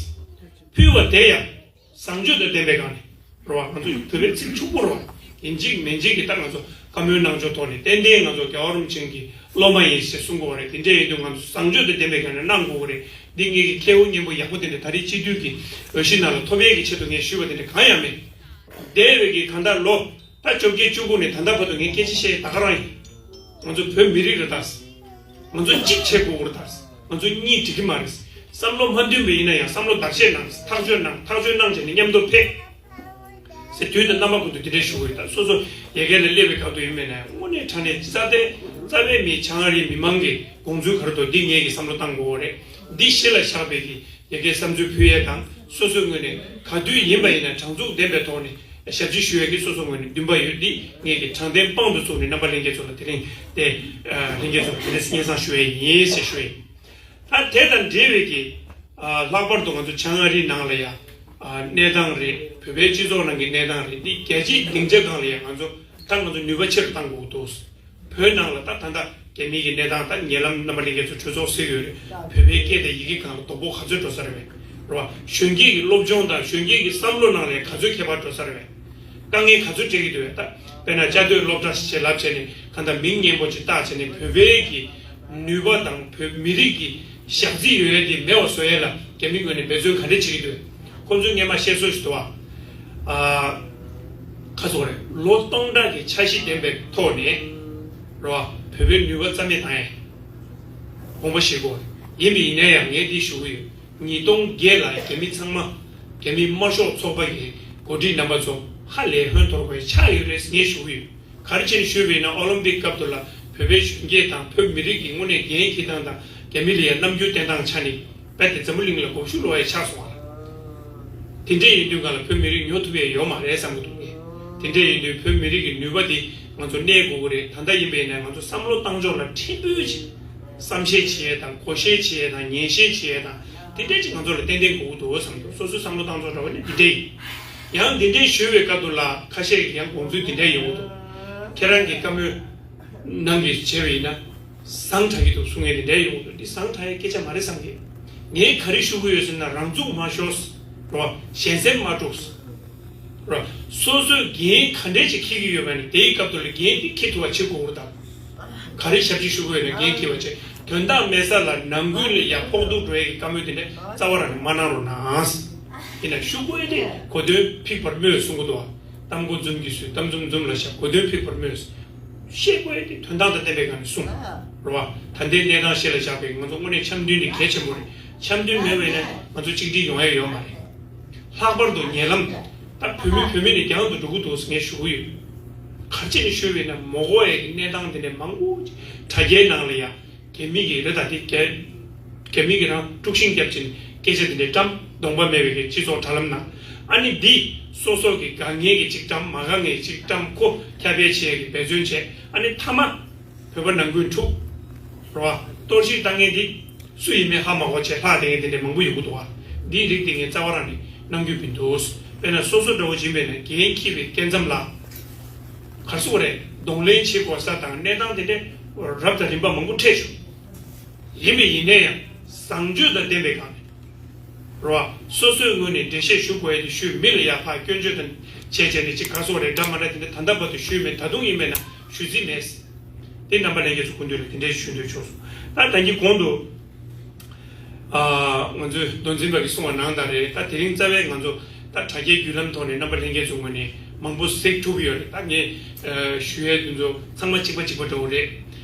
ཕུལ་བ་དེ་ཡང་། བཟང་སྤྱོད་དང་ལྡན་པའི་སྒང་ནས་རེད་བ། ང་ཚོ་བོད་པའི་ཚིག་ཕྱུག་པོ་རེད་བ། ཡིན་གཅིག་མིན་གཅིག་གི་ད་ང་ཚོ་བཀའ་མོལ་གནང་ཕྱོགས་ཐོག་ནས་ཏན་ཏན་ང་ཚོ་རྒྱལ་བ་རིན་པོ་ཆེ་གི་སློབ་མ་ཡིན་ཞེས་གསུང་དགོས་པ་རེད། དེ་འདྲ་ཡིན་དུས་ང་ཚོ་བཟང་སྤྱོད་དང་ལྡན་པའི་སྒང་ནས་གནང་དགོས་པ་རེད། འདི་ངེད་ཀྱི་ཁྱེའུ་སྙན་པོ་ཡག་པོ་དེ་འདྲ་ད་རེས་སྤྱི་འཐུས་ཀྱི་འོས་གཞི་ནང་ལ་ཐོབ་ཡས་ཀྱི་ཆེད་དུ་ངས་ཞུས་པ་དེ་འདྲ་གང་ཡང་མེད། འདས་པའི་གི་གང་ལྟར་ལོ། ད་བཅོ་བརྒྱད་བཅུ་དགུ་ནས་ད་ལྟ་བར་དུ་ངས་སྐད་ཆ་བཤད་ད་ག་རང་ཡིན། ང་ཚོ་བོད་མི་རིགས་རེད་ད། ང་ཚོ་གཅིག་བྱེད་དགོས་རེད་ད། ང་ཚོ་གཉིས་འགྲིག་གི་མ་རེད། བསམ་བློ་མ་མཐུན་པ་ཡིན་ན་ཡང་བསམ་བློ་བརྡར་ཤ་གནང་། ཐག་གཅོད་གནང་། ཐག་གཅོད་གནང་བྱས་ནས་མཉམ་དུ་ཕེབས། ཟེར་དུས་དང་རྣམ་པ་ཀུན་ཏུ་འདི་འདྲ་ཞུ་གི་ཡོད་ད། སོ་སོ་ཡ་གི་ལ་སླེབས་པའི་སྐབས་དུ་ཡིན་མིན་ན་དངོས་གནས་དྲང་གནས་རྩ་བའི་རྩ་བའི་མི་བྱང་ཨ་རིའི་མི་མང་གི་དགོངས་ཚུལ་ག་རེ་འདུག་འདི་ངེད་ཀྱིས་བསམ་བློ་བཏང་དགོས་རེད། འདི་གཞི་ལ་བཞག་པའི་གི་ཡ་གིའི་བསམ་ཚུལ་ཕུལ་ཡས་དང་སོ་སོའི་ངོས་ནས་ག་དུས་ཡིན་པ་ཡིན་ན་དྲང་ཚུགས་ལྡན་པའི་ཐོག་ནས་ཞབས་ཕྱི་ཞུ་ཡས་ཀྱི་སོ་སོའི་ངོས་ནས་འདུན་པ་ཡོད། འདི་ངེད་ཀྱིས་དྲང་བདེན་དཔང་དུ་བཙུགས་ནས་རྣམ་པ་ལྷན་རྒྱས་ཚོ་ལ་དེ་རིང་དེ་ལྷན་རྒྱས་ཚོ་ལ་དེ་རིང་སྙན་སེང་ཞུ་ཡས་ཡིན་ཞེས་ཞུ་ཡས། ད་དེ་དང་འབྲེལ་བའི་གི་ལྷག་པར་དུ་ང་ཚོ་བྱང་ཨ་རིའི་ནང་ལ་ཡ་གནས་སྟངས་རེད། བོད་པའི་སྤྱི་ཚོགས་ནང་གི་གནས་སྟངས་རེད། འདི་རྒྱལ་སྤྱིའི་སྡིངས་ཆ་སྒང་ལ་ཡ་ང་ཚོ་ད་ང་ཚོ་ནུས་པ་ཆེ་རུ་གཏང་དགོས་འདུག་བོད་ནང་ལ་ད་ད་ལྟ་རྒྱ་མི་གི་གནས་སྟངས་ད་ཉེ་ལམ་རྣམ་པ་ལྷན་རྒྱས་ཚོ་གྲོས་ཚོགས་ཟེར་གྱི་ཡོད་རེད། བོད་པའི་སྐད་དང་ཡི་གེ་སྒང་ལ་དོ་ཕོག་ག་ཚོད་འགྲོ་ས་རེད་པས། རེད་བ། གཞོན་སྐྱེས་ཀྱི་སློབ་སྦྱོང་དང་གཞོན་སྐྱེས་ཀྱི་བསམ་བློ་ནང་ལ་ག་ཚོད་ཁྱད་པར་འགྲོ་ས་རེད་པས། དཀའ་ངལ་ག་ཚོད་འཕྲད་ཀྱི་འདུག་པས། ད་དཔེར་ན་བཅའ་སྡོད་སློབ་གྲྭ་ཞིག་ལབ་བྱས་ནས་གང་ལྟར་མིང་སྙན་པོ་ཅིག་བཏགས་བྱས་ནས་བོད་པའི་གི་ནུས་པ་དང་བོད་མི་རིགས་ཀྱི་ཞག་རྩི་ཡོད་ཡ་དེ་མེད་པ་བཟོ་ཡ་ལ་རྒྱ་མི་ངོས་ནས་འབད་བརྩོན་ག་འདྲས་བྱེད་ཀྱི་འདུག་ཁོང་ཚོས་སྔས་མ་བཤད་སྲོལ་ཞིག་འདུག་བ། ཨ། ཁ་སོག་རེད། ལོ་སྟོང་ཕྲག་གི་འཆར་གཞི་ལྡན་པའི་ཐོག་ནས་རོ། བོད་པའི་ནུས་པ་རྩ་མེད་བཏང་ཡས་དགོངས་པ་བཞེས་དགོས། ཡིན་པ་ཡིན་ན་ཡང་ངས་འདི་ཞུ་གི་ཡོད། ཉིས་སྟོང་བརྒྱད་ལ་རྒྱ་མི་ཚང་མ་རྒྱ་མི་དམར་ཤོག་ཚོགས་པ་ཡི་འགོ་ཁྲིད་རྣམ་པ་ཚོ་ ཧ་ལས་ཧོན་འཐོར་དགོས་ཆགས་ཡོད་རེད་ངས་ཞུ་གི་ཡོད། ག་རེ་བྱས་ནས་ཞུས་པ་ཡིན་ན་ཨོ་ལིམ་པིག་སྐབས་དུ་ལ་བོད་པའི་གཞོན་སྐྱེས་དང་བོད་མི་རིགས་ཀྱི་དངོས་གནས་འགན་འཁྱེར་སྟངས་དང་རྒྱ་མི་ལ་ཡ་རྣམ་འགྱུར་བསྟན་སྟངས་ཆ་ནས་རྦད་དེ་འཛམ་བུ་གླིང་ལ་མགོ་མཇུག་ལོག་ཡ་ཆགས་སོང་བ། དེ་འདྲས་ཡིན་དུས་གང་ལ་བོད་མི་རིགས་ཉོ་ཐུབ་ཡ་ཡོད་མ་རེད་བསམ་གྱི་འདུག་ངས། དེ་འདྲས་ཡིན་དུས་བོད་མི་རིགས་ཀྱི་ནུས་པ་འདི་ང་ཚོ་གནས་དགོས་ཀྱི་རེད། ད་ལྟ་ཡིན་པ་ཡིན་ན་ང་ཚོ་བསམ་བློ་བཏང་ཕྱོགས་ལ་ཕྲན་བུ་ཅིག་བསམ་ཤེས་བྱེད་ཡས་དང་གོ་ཤེས་བྱེད་ཡས་དང་ཉན་ཤེས་བྱེད་ཡས་དང་དེ་འདྲས་ཅིག་ང་ཚོ་ལ་ཏན་ཏན་དགོས་ཀྱི་འདུག་བསམ་གྱི་འདུག་སོ་སོའི་བསམ་བློ་བཏང་ཕྱོགས་འདྲ་བོ་ནི་འདི་འདྲས་ཡིན། ཡང་འདི་འདྲས་ཞུས་པའི་སྐབས་དུ་ལ་ཁ་ཤས་ཀྱིས་ཡང་དགོངས་ཚུལ་འདི་འདྲས་ཡོང་གི་འདུག་ཁྱེད་རང་གིས་བཀའ་མོལ་ནང་གི་བྱས་པ་ཡིན་ན་བཟང་དྲགས་ཀྱི་འདུག་གསུང་མཁན་དེ་འདྲ་ཡོང་འདུག་འདི་བཟང་དྲགས་ཡའི་སྐད་ཆ་མ་རེད་བསམ་གི། ངས་ག་རེ་ཞུ་གི་ཡོད་ཟེར་ན་རང་ཚུགས་མ་ཤོར་རོ། ཞན་སེམས་མ་དཀྲུགས་རོ། སོ་སོས་འགན་ག་འདྲས་ཅིག་འཁྱེར་གྱི་ཡོད་པ་ནི་དེའི་སྐབས་དུ་ལ་འགན་འདི་འཁྱེར་ཐུབ་པ་བྱེད་དགོས་རེད་ད། ག་རེ་ཞབས་ཕྱི་ཞུ་གི་ཡོད་ན་འགན་འཁྱེར་བ་བྱེད། དོན་དག་མེད་ས་ལ་ནང་ཁུལ་ལ་ཡ་ཕོག་ཐུག་འགྲོ་ཡས་ཀྱི་བཀའ་མོལ་དེ་འདྲ་རྩ་བ་རང་ནས་མ་གནང་རོགས་གནང་། ཡིན་ན་ཞུ་དགོས་ཡས་དེ་གོ་དོན་ཕིགས་པར་སྨོས་གསུང་གི་འདུག་བ། གཏམ་མགོ་འཛུམ་གྱིས་བཟོས་གཏམ་འཛུམ་འཛུམ་ལ་བཞག་གོ་དོན་ཕིགས་པར་སྨོས། བཤད་དགོས་ཡས་དེ་དོན་དག་དང་ལྡན་པའི་སྒང་ནས་གསུངས། རེད་བ། ད་ལྟའི་གནས་སྟངས་གཞི་ལ་བཞག་པའི་ང་ཚོ་དངོས་གནས་འཆམ་མཐུན་དེ་གལ་ཆེན་པོ་རེད། འཆམ་མཐུན་མེད་པ་ཡིན་ན་ང་ཚོ་གཅིག་སྒྲིལ་ཡོང་ཡས་ཡོད་མ་རེད། ལྷག་པར་དུ་ཉེ་ལམ་ད་བོད་མི་བོད་མི་ནས་རྒྱང་དུ་འགྲོ་གི་འདུག་ཟེར་ངས་ཞུ་གི་ཡོད། ག་རེ་བྱས་ནས་ཤོད་པ་ཡིན་ན་མོ་གོ་ཡས་ཀྱི་གནས་སྟངས་དེ་འདྲ་མང་པོ་ཅིག་དྲ་རྒྱའི་ནང་ལ་ཡ། རྒྱ་མི་གི་རེད་ད་དེ་རྒྱ་རྒྱ་མི་གི་རང་དཀྲུག་ཤིང་བརྒྱབ་ཅིང་སྐད་ཆ་དེ་འདྲའི་བཀྲམ་གདོང་པ་མེད་པའི་གི་སྤྱི་ཚོགས་དྲ་ལམ་ནང་ཨ་ནི་འདི་སོ་སོ་གི་དགའ་ངེས་ཀྱི་ཅིག་བཀྲམ་མ་དགའ་ངེས་ཅིག་བཀྲམ་ཁོ་ཁྱབ་སྤེལ་བྱེད་ཀྱི་འབད་བརྩོན་བྱས་ཨ་ནི་མཐའ་མ་བོད་པ་ནང་ཁུལ་འཁྲུག་རོ་བ་གཏོར་བཤིག་བཏང་མཁན་འདི་སུ་ཡིན་མིན་ཧ་མ་གོ་བྱས་ལྷག་བསྡད་མཁན་དེ་འདྲའི་མང་པོ་ཡོང་གི་འདུག་བ། འདིའི་རིགས་དེ་ངས་རྩ་བ་རང་ནས་གནང་རྒྱུ་མི་འདུག་དཔེར་ན་སོ་སོ་འདྲ་བོ་ཡིན་པས་ན་འགན་འཁྱེར་བའི་སྐབས་མཚམས་ལ་གར་སོང་རེད་གདོང་ལེན་བྱེད་དགོས་ས་དང་གནས་སྟངས་དེ་འདྲའི་རབ་དང་རིམ་པ་མང་པོ་འཕྲད་བྱུང་། ཡིན་པས་ཡིན་ནའི་ཡང་བཟང་སྤྱོད་དང་ལྡན་པའི་སྒང་ནས་རོ། སོ་སོའི་ངོས་ནས་འགྲེལ་བཤད་ཞུ་དགོས་ཡ་དེ་ཞུས་མི་ལ་ཡག་ཐག་སྐྱོན་བརྗོད་དང་བྱས་བྱས་ནས་ཅིག་ག་སོང་རེད་འདྲ་མ་འདྲ་དེ་འདྲ་ད་ལྟ་བར་དུ་ཞུས་མེད། ད་དུང་ཡིན་མེད་ན་ཞུ་རྩིས་མེད། དེ་རྣམ་པ་ལྷན་རྒྱས་ཚོ་སྐུ་མདུན་ལ་དེ་འདྲའི་ཞུ་འདོད་བྱུང་སོང་། ད་ད་གིན་གོང་དུ་ཨ་ང་ཚོའི་མདོ་འཛིན་པ་གིས་གསུངས་པ་ནང་ལྟར་རེད། ད་དེ་རིང་རྩ་བའི་ང་ཚོ་ད་དྲ་རྒྱའི་བརྒྱུད་ལམ་ཐོག་ནས་རྣམ་པ་ལྷན་རྒྱས་ཚོའི་ངོས་ནས་མང་པོ་གཟིགས་ཐུབ་ཡོད་རེད། ད་ངས་ཨ་ཞུ་ཡས་དེ་ཚོ་ཚང་མ་གཅིག་པ་གཅིག་པ་འདྲ་བོ་རེད།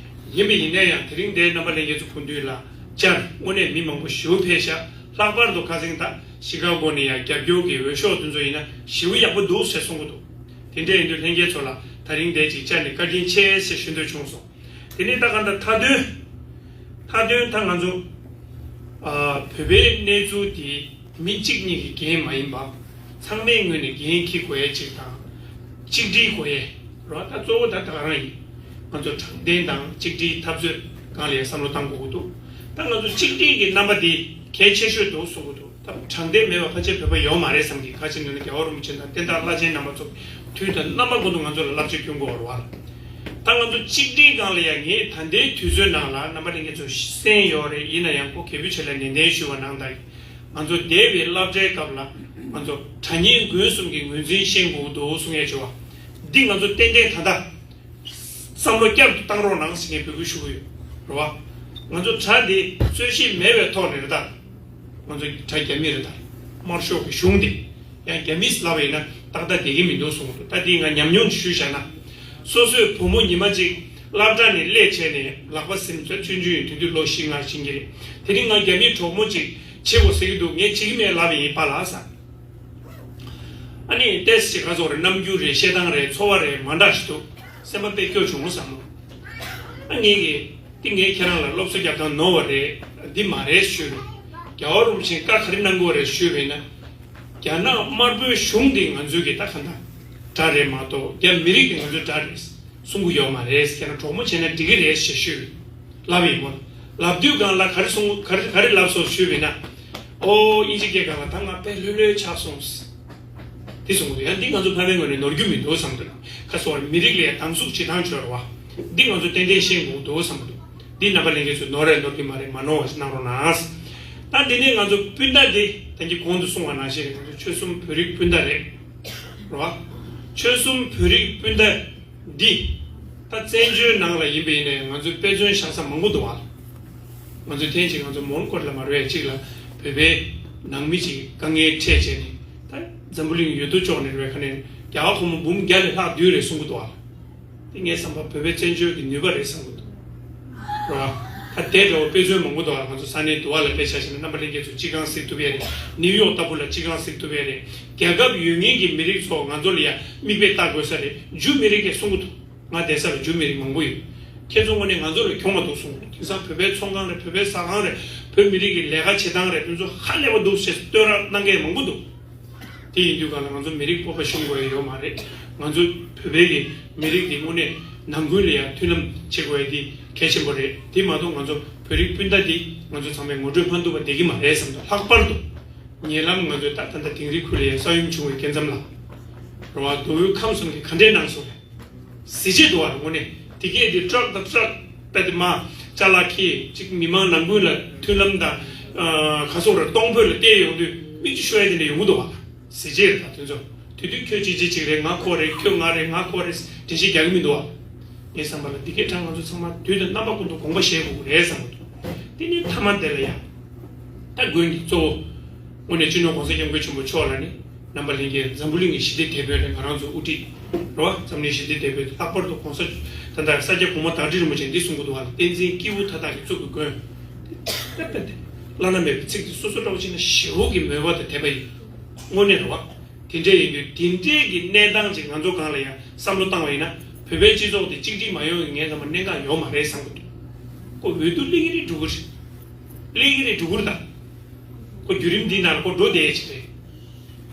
ཡིན་པས་ཡིན་ན་ཡང་དེ་རིང་འདིར་རྣམ་པ་ལྷན་རྒྱས་ཚོ་སྐུ་མདུན་ལ་བཅར་དངོས་གནས་མི་མང་པོ་ཞེ་པོ་ཕེབས་ཤག་ལྷག་པར་དུ་ཁ་སང་ད་ཤི་ཀ་གོ་ནས་ཡང་རྒྱབ་སྐྱོར་གྱི་འོས་ཤོག་དེ་ཚོ་ཡིན་ན་ཞེ་པོ་ཡག་པོ་འདུག་ཟེར་གསུང་གི་འདུག་དེ་འདྲ་ཡིན་དུས་ལྷན་རྒྱས་ཚོ་ལ་ད་རིང་འདིར་ཅིག་བཅར་ནས་བཀའ་དྲིན་ཆེ་ཟེར་ཞུ་འདོད་བྱུང་སོང་། དེ་ནས་ད་ག་འདྲ་མཐའ་དོན། མཐའ་དོན་ད་ང་ཚོ་ཨ་བོད་པའི་གནས་ཚུལ་དེ་མི་གཅིག་གཉིས་ཀྱི་འགན་མ་ཡིན་པ། ཚང་མའི་ངོས་ནས་འགན་འཁྱེར་དགོས་ཡ་གཅིག་དང་། གཅིག་སྒྲིལ་དགོས་ཡ་རོ། ད་གཙོ་བོ་ད་ད་ག་རང་ཡིན། ང་ཚོ་དྲང་བདེན་དང་གཅིག་སྒྲིལ་འཐབ་རྩོད་སྒང་ལ་ཡ་བསམ་བློ་བཏང་དགོས་ཀྱི་འདུག་ད་ང་ཚོ་གཅིག་སྒྲིལ་གྱི་རྣམ་པ་དེ་གལ་ཆེ་ཤོས་འདུག་གསུང་གི་འདུག་ད་དྲང་བདེན་མེད་པ་ཕལ་ཆེར་བོད་པ་ཡོད་མ་རེད་བསམ་གི། ཁ་ཆེ་ནས་ན་རྒྱལ་བ་རིན་པོ་ཆེ་དང་བསྟན་བདག་བླ་ཆེན་རྣམ་པ་ཚོ་དུས་དང་རྣམ་པ་ཀུན་ཏུ་ང་ཚོ་ལ་བསླབ་བྱ་བསྐྱོན་དགོས་པ་རེད་བ། ད་ང་ཚོ་གཅིག་སྒྲིལ་སྒང་ལ་ཡང་ངས་ད་ལྟའི་དུས་ཚོད་ནང་ལ་རྣམ་པ་ལྷན་རྒྱས་ཚོ་གསན་ཡོད་རེད། ཡིན་ན་ཡང་ཁོ་རྒྱལ་པོ་ཆེ་ལ་ནན་ཏན་ཞུས་པ་ནང་ལྟར་ང་ཚོ་འདས་པའི་སློབ་གྲྭའི་སྐབས་ལ་ང་ཚོ་དྲ་བརྙན་མགོན་གསུམ་གྱི་ངོས་འཛིན་ཤེས་དགོས་འདུག་གསུང་ཡས་བྱུང་བ་འདི་ང་ཚོ་ཏན་ཏན་ད་ལྟ། བསམ་བློ་བསྐྱར་དུ་བཏང་རོགས་གནང་ཟེར་ངས་འབོད་སྐུལ་ཞུ་གི་ཡོད། རེད་བ། ང་ཚོ་དྲ་འདི་རྩོད་གཞི་མེད་པའི་ཐོག་ནས་རེད་ད། ང་ཚོ་དྲ་རྒྱ་མི་རེད་ད། དམར་ཤོག་གི་གཞུང་འདི། ཡང་རྒྱ་མིས་ལབ་པ་ཡིན་ན་ཏག་ཏག་བསྡད་ཀྱི་མི་འདུག་གསུངས་འདུག་ད་འདི་ང་ཉམས་མྱོང་ཞུས་བཞག་ན། སོ་སོའི་བུ་མོ་ཉི་མ་གཅིག་སློབ་གྲྭ་ནས་སླེབས་བྱས་ནས་ལག་པ་ཟིན་ཚོད་ཆུང་ཆུང་ཡིན་དུས་དུས་ལོ་བཞི་ལྔ་ཕྱིན་གྱི་རེད། དེ་རིང་ང་རྒྱ་མིའི་གྲོགས་མོ་གཅིག་བྱེད་དགོས་ཟེར་གྱི་འདུག་ངས་བྱེད་ཀྱི་མེད་ལབ་པ་ཡིན་པ་ལ་ས། ཨ་ནི་ཏེས་ཅིག་ག་ཚོད་རེད། རྣམ་འགྱུར་རེད། བཤད་སྟངས་རེད། ཚོར་བ་རེད། མ་འདྲ་ཞིག་འདུག་སེམས་པ་དཔེ་སྐྱོ་བྱུང་བསམ་མོ། ཨ་ངས་ཀྱི་འདི་ངས་ཁྱེད་རང་ལ་སློབ་གསོ་རྒྱབ་སྟངས་ནོར་བ་རེད། འདི་མ་རེད་ཞུས་རེད། རྒྱལ་བ་རིན་པོ་ཆེས་བཀའ་ག་རེ་གནང་དགོས་རེད་ཞུས་པས་ན། རྒྱ་ནག་དམར་པོའི་གཞུང་འདི་ང་ཚོའི་གི་ད་ག་འདྲ་དགྲ་རེད་མ་གཏོགས་རྒྱ་མི་རིགས་འདི་ང་ཚོའི་དགྲ་རེད། གསུང་གི་ཡོད་མ་རེད། ཁྱེད་རང་གྲོགས་མོ་བྱས་ན་འགྲིག་གི་རེད་ཞེས་ཞུས། ལབ་ཡིན་མོད། ལབ་དུས་སྒང་ལ་ག་རེ་གསུང་ག་རེ་ག་རེ་ལབ་སོང་ཞུས་པས་ན། ཨོ་དབྱིན་ཇི་སྐད་སྒང་ལ་ད་ང་དཔེ་ལྷོད་ལྷོད་ཆགས་སོང་། དེ་གསུང་གི་འདུག་ཡང་འདི་ང་ཚོ་ཕ་མའི་ངོས་ནས་ནོར་རྒྱུ་མི་འདུག་བསམ་འདུག་ཁ་སོ་བར་མི་རིགས་ལ་ཡང་སྡང་ཟུག་བྱེད་སྟངས་བྱོས་ར་བ། འདི་ང་ཚོ་ཏན་ཏན་ཤེས་དགོས་འདུག་བསམ་འདུག་འདི་རྣམ་པ་ལྷན་རྒྱས་ཚོས་ནོར་རེད་ནོར་གྱི་མ་རེད། མ་ནོར་བ་ཞིག་གནང་རོགས་གནང་། ད་འདི་ནས་ང་ཚོ་སྤུན་ཟླ་འདི་ད་གིན་གོང་དུ་གསུངས་པ་ནང་བཞིན་རེད། ང་ཚོ་ཆོལ་གསུམ་བོད་རིགས་སྤུན་ཟླ་རེད། རེད་བ། ཆོལ་གསུམ་བོད་རིགས་སྤུན་ཟླ་འདི། ད་བཙན་བྱོལ་ནང་ལ་ཡིན་པ་ཡིན་ནའི་ང་ཚོའི་དཔེ་མཚོན་བཞག་ས་མང་པོ་འདུག་བ། ང་ཚོའི་ཐེངས་གཅིག་ང་ཚོ་མོན་གྷོ་ལ་མ་རེད་གཅིག་ལ་བོད་པའི་ནང་མི་གཅིག་དཀའ་ངལ་འཕྲད་བྱས་ནས་ད་འཛམ་བུ་གླིང་ཡོད་དོ་ཅོག་ནས་རེད་ཁ་ནས་རྒྱ་གར་ཁོ་མོ་འབུམ་བརྒྱ་ལས་ལྷག་བསྡུས་རེད་གསུང་གི་འདུག་བ། དེ་ངའི་བསམ་པ་བོད་པའི་བཙན་བྱོལ་གྱི་ནུས་པ་རེད་བསམ་གྱི་འདུག་རེད་བ། ད་དེ་འདྲ་བོ་དཔེ་མཚོན་མང་པོ་འདུག་ཨ། ང་ཚོ་ས་གནས་དུ་བ་ལ་དཔེ་ཆ་བཞག་ན་རྣམ་པ་ལྷན་རྒྱས་ཚོ་སྤྱི་ཁང་གཟིགས་ཐུབ་ཡས་རེད། ནིའུ་ཡོག་ལྟ་བུ་ལ་སྤྱི་ཁང་གཟིགས་ཐུབ་ཡས་རེད། རྒྱལ་ཁབ་ཡོད་མཁན་གྱི་མི་རིགས་ཚོ་ང་ཚོ་ལ་ཡ་མིག་དཔེ་ལྟ་དགོས་ས་རེད། འཇུ་མི་རིགས་ཀྱིས་གསུང་གི་འདུག་ང་བསྡད་ས་ལ་འཇུ་མི་རིགས་མང་པོ་ཡོད། ཁྱེད་ཚོ་དངོས་གནས་ང་ཚོ་ལ་གྱོང་མ་འདུག་གསུང་གི་འདུག་དེང་སང་བོད་པའི་ཚོང་ཁང་རེད། བོད་པའི་ཟ་ཁང་རེད། བོད་མི་རིགས་ཀྱི་ལས་ཀ་བྱེད་སྟངས་རེད། དེ་ཚོ་ཧ་ལས་པ་འདུག་ཞེས་བསྟོད་ར་གནང་མཁན་མང་པོ་འདུག་དེ་ཡིན་དུས་གང་ལ་ང་ཚོ་མི་རིགས་སྤོབས་པ་ཤོམ་དགོས་ཡ་ཡོད་མ་རེད། ང་ཚོ་བོད་པའི་གི་མི་རིགས་འདི་དངོས་གནས་ནང་ཁུལ་ལ་ཡང་མཐུན་ལམ་བྱེད་དགོས་ཡ་འདི་གལ་ཆེན་པོ་རེད། དེ་མ་གཏོགས་ང་ཚོ་བོད་རིགས་སྤུན་ཟླ་འདི་ང་ཚོ་ཚང་མས་ངོ་སྤྲོད་མ་ཐུབ་པ་བསྡད་ཀྱི་མ་རེད་བསམ་འདུག་ལྷག་པར་དུ་ཉེ་ལམ་ང་ཚོའི་ད་ད་ལྟ་དིང་རི་ཁུལ་ལ་ཡང་ས་ཡོམ་བྱུང་བའི་སྐལ་མཚམས་ལ་རེད་བ། མདོ་དབུས་ཁམས་གསུམ་གྱིས་ག་འདྲས་གནང་སོང་རེད། གཟི་བརྗིད་འདུག་བ། དངོས་གནས་དེ་གས་དེ་ཊྲག་དང་ཊྲག་པད་དེ་མ་ཅ་ལག་ཁྱེར་ཅིག་མི་མང་ནང་ཁུལ་ལ་མཐུན་ལམ་དང་ཨ་ག་སོག་ར་གཏོང་ཕོད་ལ་བལྟས་ཡོང་དུས་མིག་ཆུ་ཤོར་ཡ་དེ་འདྲ་ཡོང་གི་འདུག་བ། གཟི་བརྗིད་རེད་ད་དེ་ཚོ། དེ་དུས་ཁྱོད་གཅིག་གཅིག་གཅིག་རེད། ང་ཁོ་རེད། ཁྱོད་ང་རེད། ང་ཁོ་རེད། འགྲེལ་བཤད་རྒྱག་གི་མི་འདུག་བ། ངའི་བསམ་པ་ལ་འདི་གས་ཊྲག་ང་ཚོ་ཚང་མ་དུས་དང་རྣམ་པ་ཀུན་ཏུ་དགོངས་པ་བཞེས་དགོས་ཀྱི་རེད་བསམ་གི་འདུག་དེ་ནས་མཐའ་མ་དེ་ལ་ཡང་ད་དགོན་གྱི་གཙོ་བོ་དངོས་གནས་སྤྱི་ནོར་༸གོང་ས་༸སྐྱབས་མགོན་ཆེན་པོ་མཆོག་ལ་ནི་རྣམ་པ་ལྷན་རྒྱས་འཛམ་བུ་གླིང་གི་ཞི་བདེ་དེད་དཔོན་རེད། ང་རང་ཚོ་དབུ་ཁྲིད་རེད་བ། འཛམ་གླིང་ཞི་བདེ་དེད་དཔོན། ལྷག་པར་དུ་༸གོང་ས་ད་ལྟ་ས་སྐྱ་གོང་མ་བདག་ཁྲི་རིན་པོ་ཆེ་འདི་གསུང་གི་འདུག་བ། བསྟན་འཛིན་སྐྱེས་བུ་མཐའ་དག་གི་གཙུག་གི་མགོན། དེ་དཔེ་དེ་བླ་ན་མེད་པའི་ཚིག་དེ་སོ་སོ་འདྲ་བོ་ཅིག་ན་ཞེ་བོ་གི་མོས་པ་དང་དད་པ་ཡིན། དངོས་གནས་རེད་བ། དེ་འདྲས་ཡིན་དུས་དེ་འདྲས་ཀྱི་གནས་སྟངས་ཅིག་ང་ཚོ་སྒང་ལ་ཡང་བསམ་བློ་བཏང་བ་ཡིན་ན་བོད་པའི་སྤྱི་ཚོགས་དེ་གཅིག་སྒྲིལ་མ་ཡོང་བའི་ངས་ཚང་མ་གནད་འགག་ཡོད་མ་རེད་བསམ་གི་འདུག་ཁོ་འོས་བསྡུ་སླེབས་ཀྱི་རེད་འགྲོ་གི་རེད། སླེབས་ཀྱི་རེད་འགྲོ་གི་རེད་ད། ཁོ་བརྒྱུད་རིམ་འདིའི་ནང་ལ་ཁོ་འགྲོ་བསྡད་ཡས་ཅིག་རེད།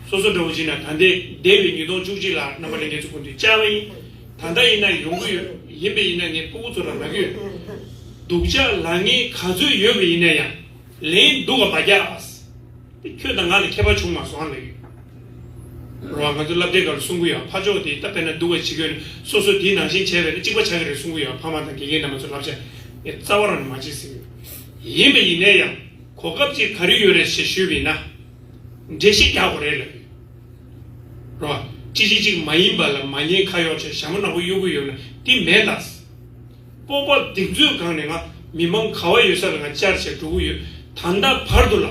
སོ་སོ་འདྲ་བོ་ཅིག་ན་ད་ལྟའི་འདས་པའི་ཉིས་སྟོང་བཅུ་གཅིག་ལ་རྣམ་པ་ལྷན་རྒྱས་ཚོ་སྐུ་མདུན་བཅར་བ་ཡིན། ད་ལྟ་ཡིན་ན་ཡོང་གི་ཡོད། ཡིན་པ་ཡིན་ན་ངས་སྤུ་གུ་ཚོ་ལ་ལབ་ཀྱི་ཡོད། སྡུག་ཅག་ལབ་མཁན་ག་ཚོད་ཡོད་པ་ཡིན་ན་ཡང་ལན་སྡུག་ག་མ་རྒྱག་དེ་ཁྱོད་དང་ང་ལ་ཁྱད་པར་བྱུང་མ་སོང་ལབ་ཡོད། རོ། ང་ཚོ་སློབ་གྲྭའི་སྐབས་ལ་གསུང་གི་ཡོད། ཕ་ཕྱོགས་དེ་ད་དཔེར་ན་སྡུག་པ་བྱེད་ཀྱི་ཡོད་ན་སོ་སོ་དེའི་ནང་བཞིན་བྱས་པས་ན་གཅིག་པ་ཆགས་ཀྱི་རེད་གསུང་གི་ཡོད། ཕ་མ་དང་དགེ་རྒན་རྣམ་པ་ཚོ་བསླབ་བྱ་ངས་རྩ་བ་རང་ནས་མ་བྱེད་ཟེར་གྱི་ཡོད། ཡིན་པ་ཡིན་ནའི་ཡང་གོ་སྐབས་ཅིག་ག་རེ་ཡོད་རེད་ཞེས་ཞུས་པ་ཡིན་ན། འགྲེལ་བཤད་རྒྱག་དགོས་རེད་ལབ་ཡོད། རོ། ཅི་ཅི་ཅིག་མ་ཡིན་པ་ལ་མ་ཉེས་ཁ་གཡོག་བྱས་ཞྭ་མོ་ནག་པོ་གཡོག་གི་ཡོད་ན་འདི་མེད་ད། སྤོབས་པ་གདེང་ཚོད་སྒང་ནས་ང་མི་མང་ག་བ་ཡོད་ས་ལ་ང་བཅར་བྱས་འགྲོ་གི་ཡོད། ད་ལྟ་བར་དུ་ལ་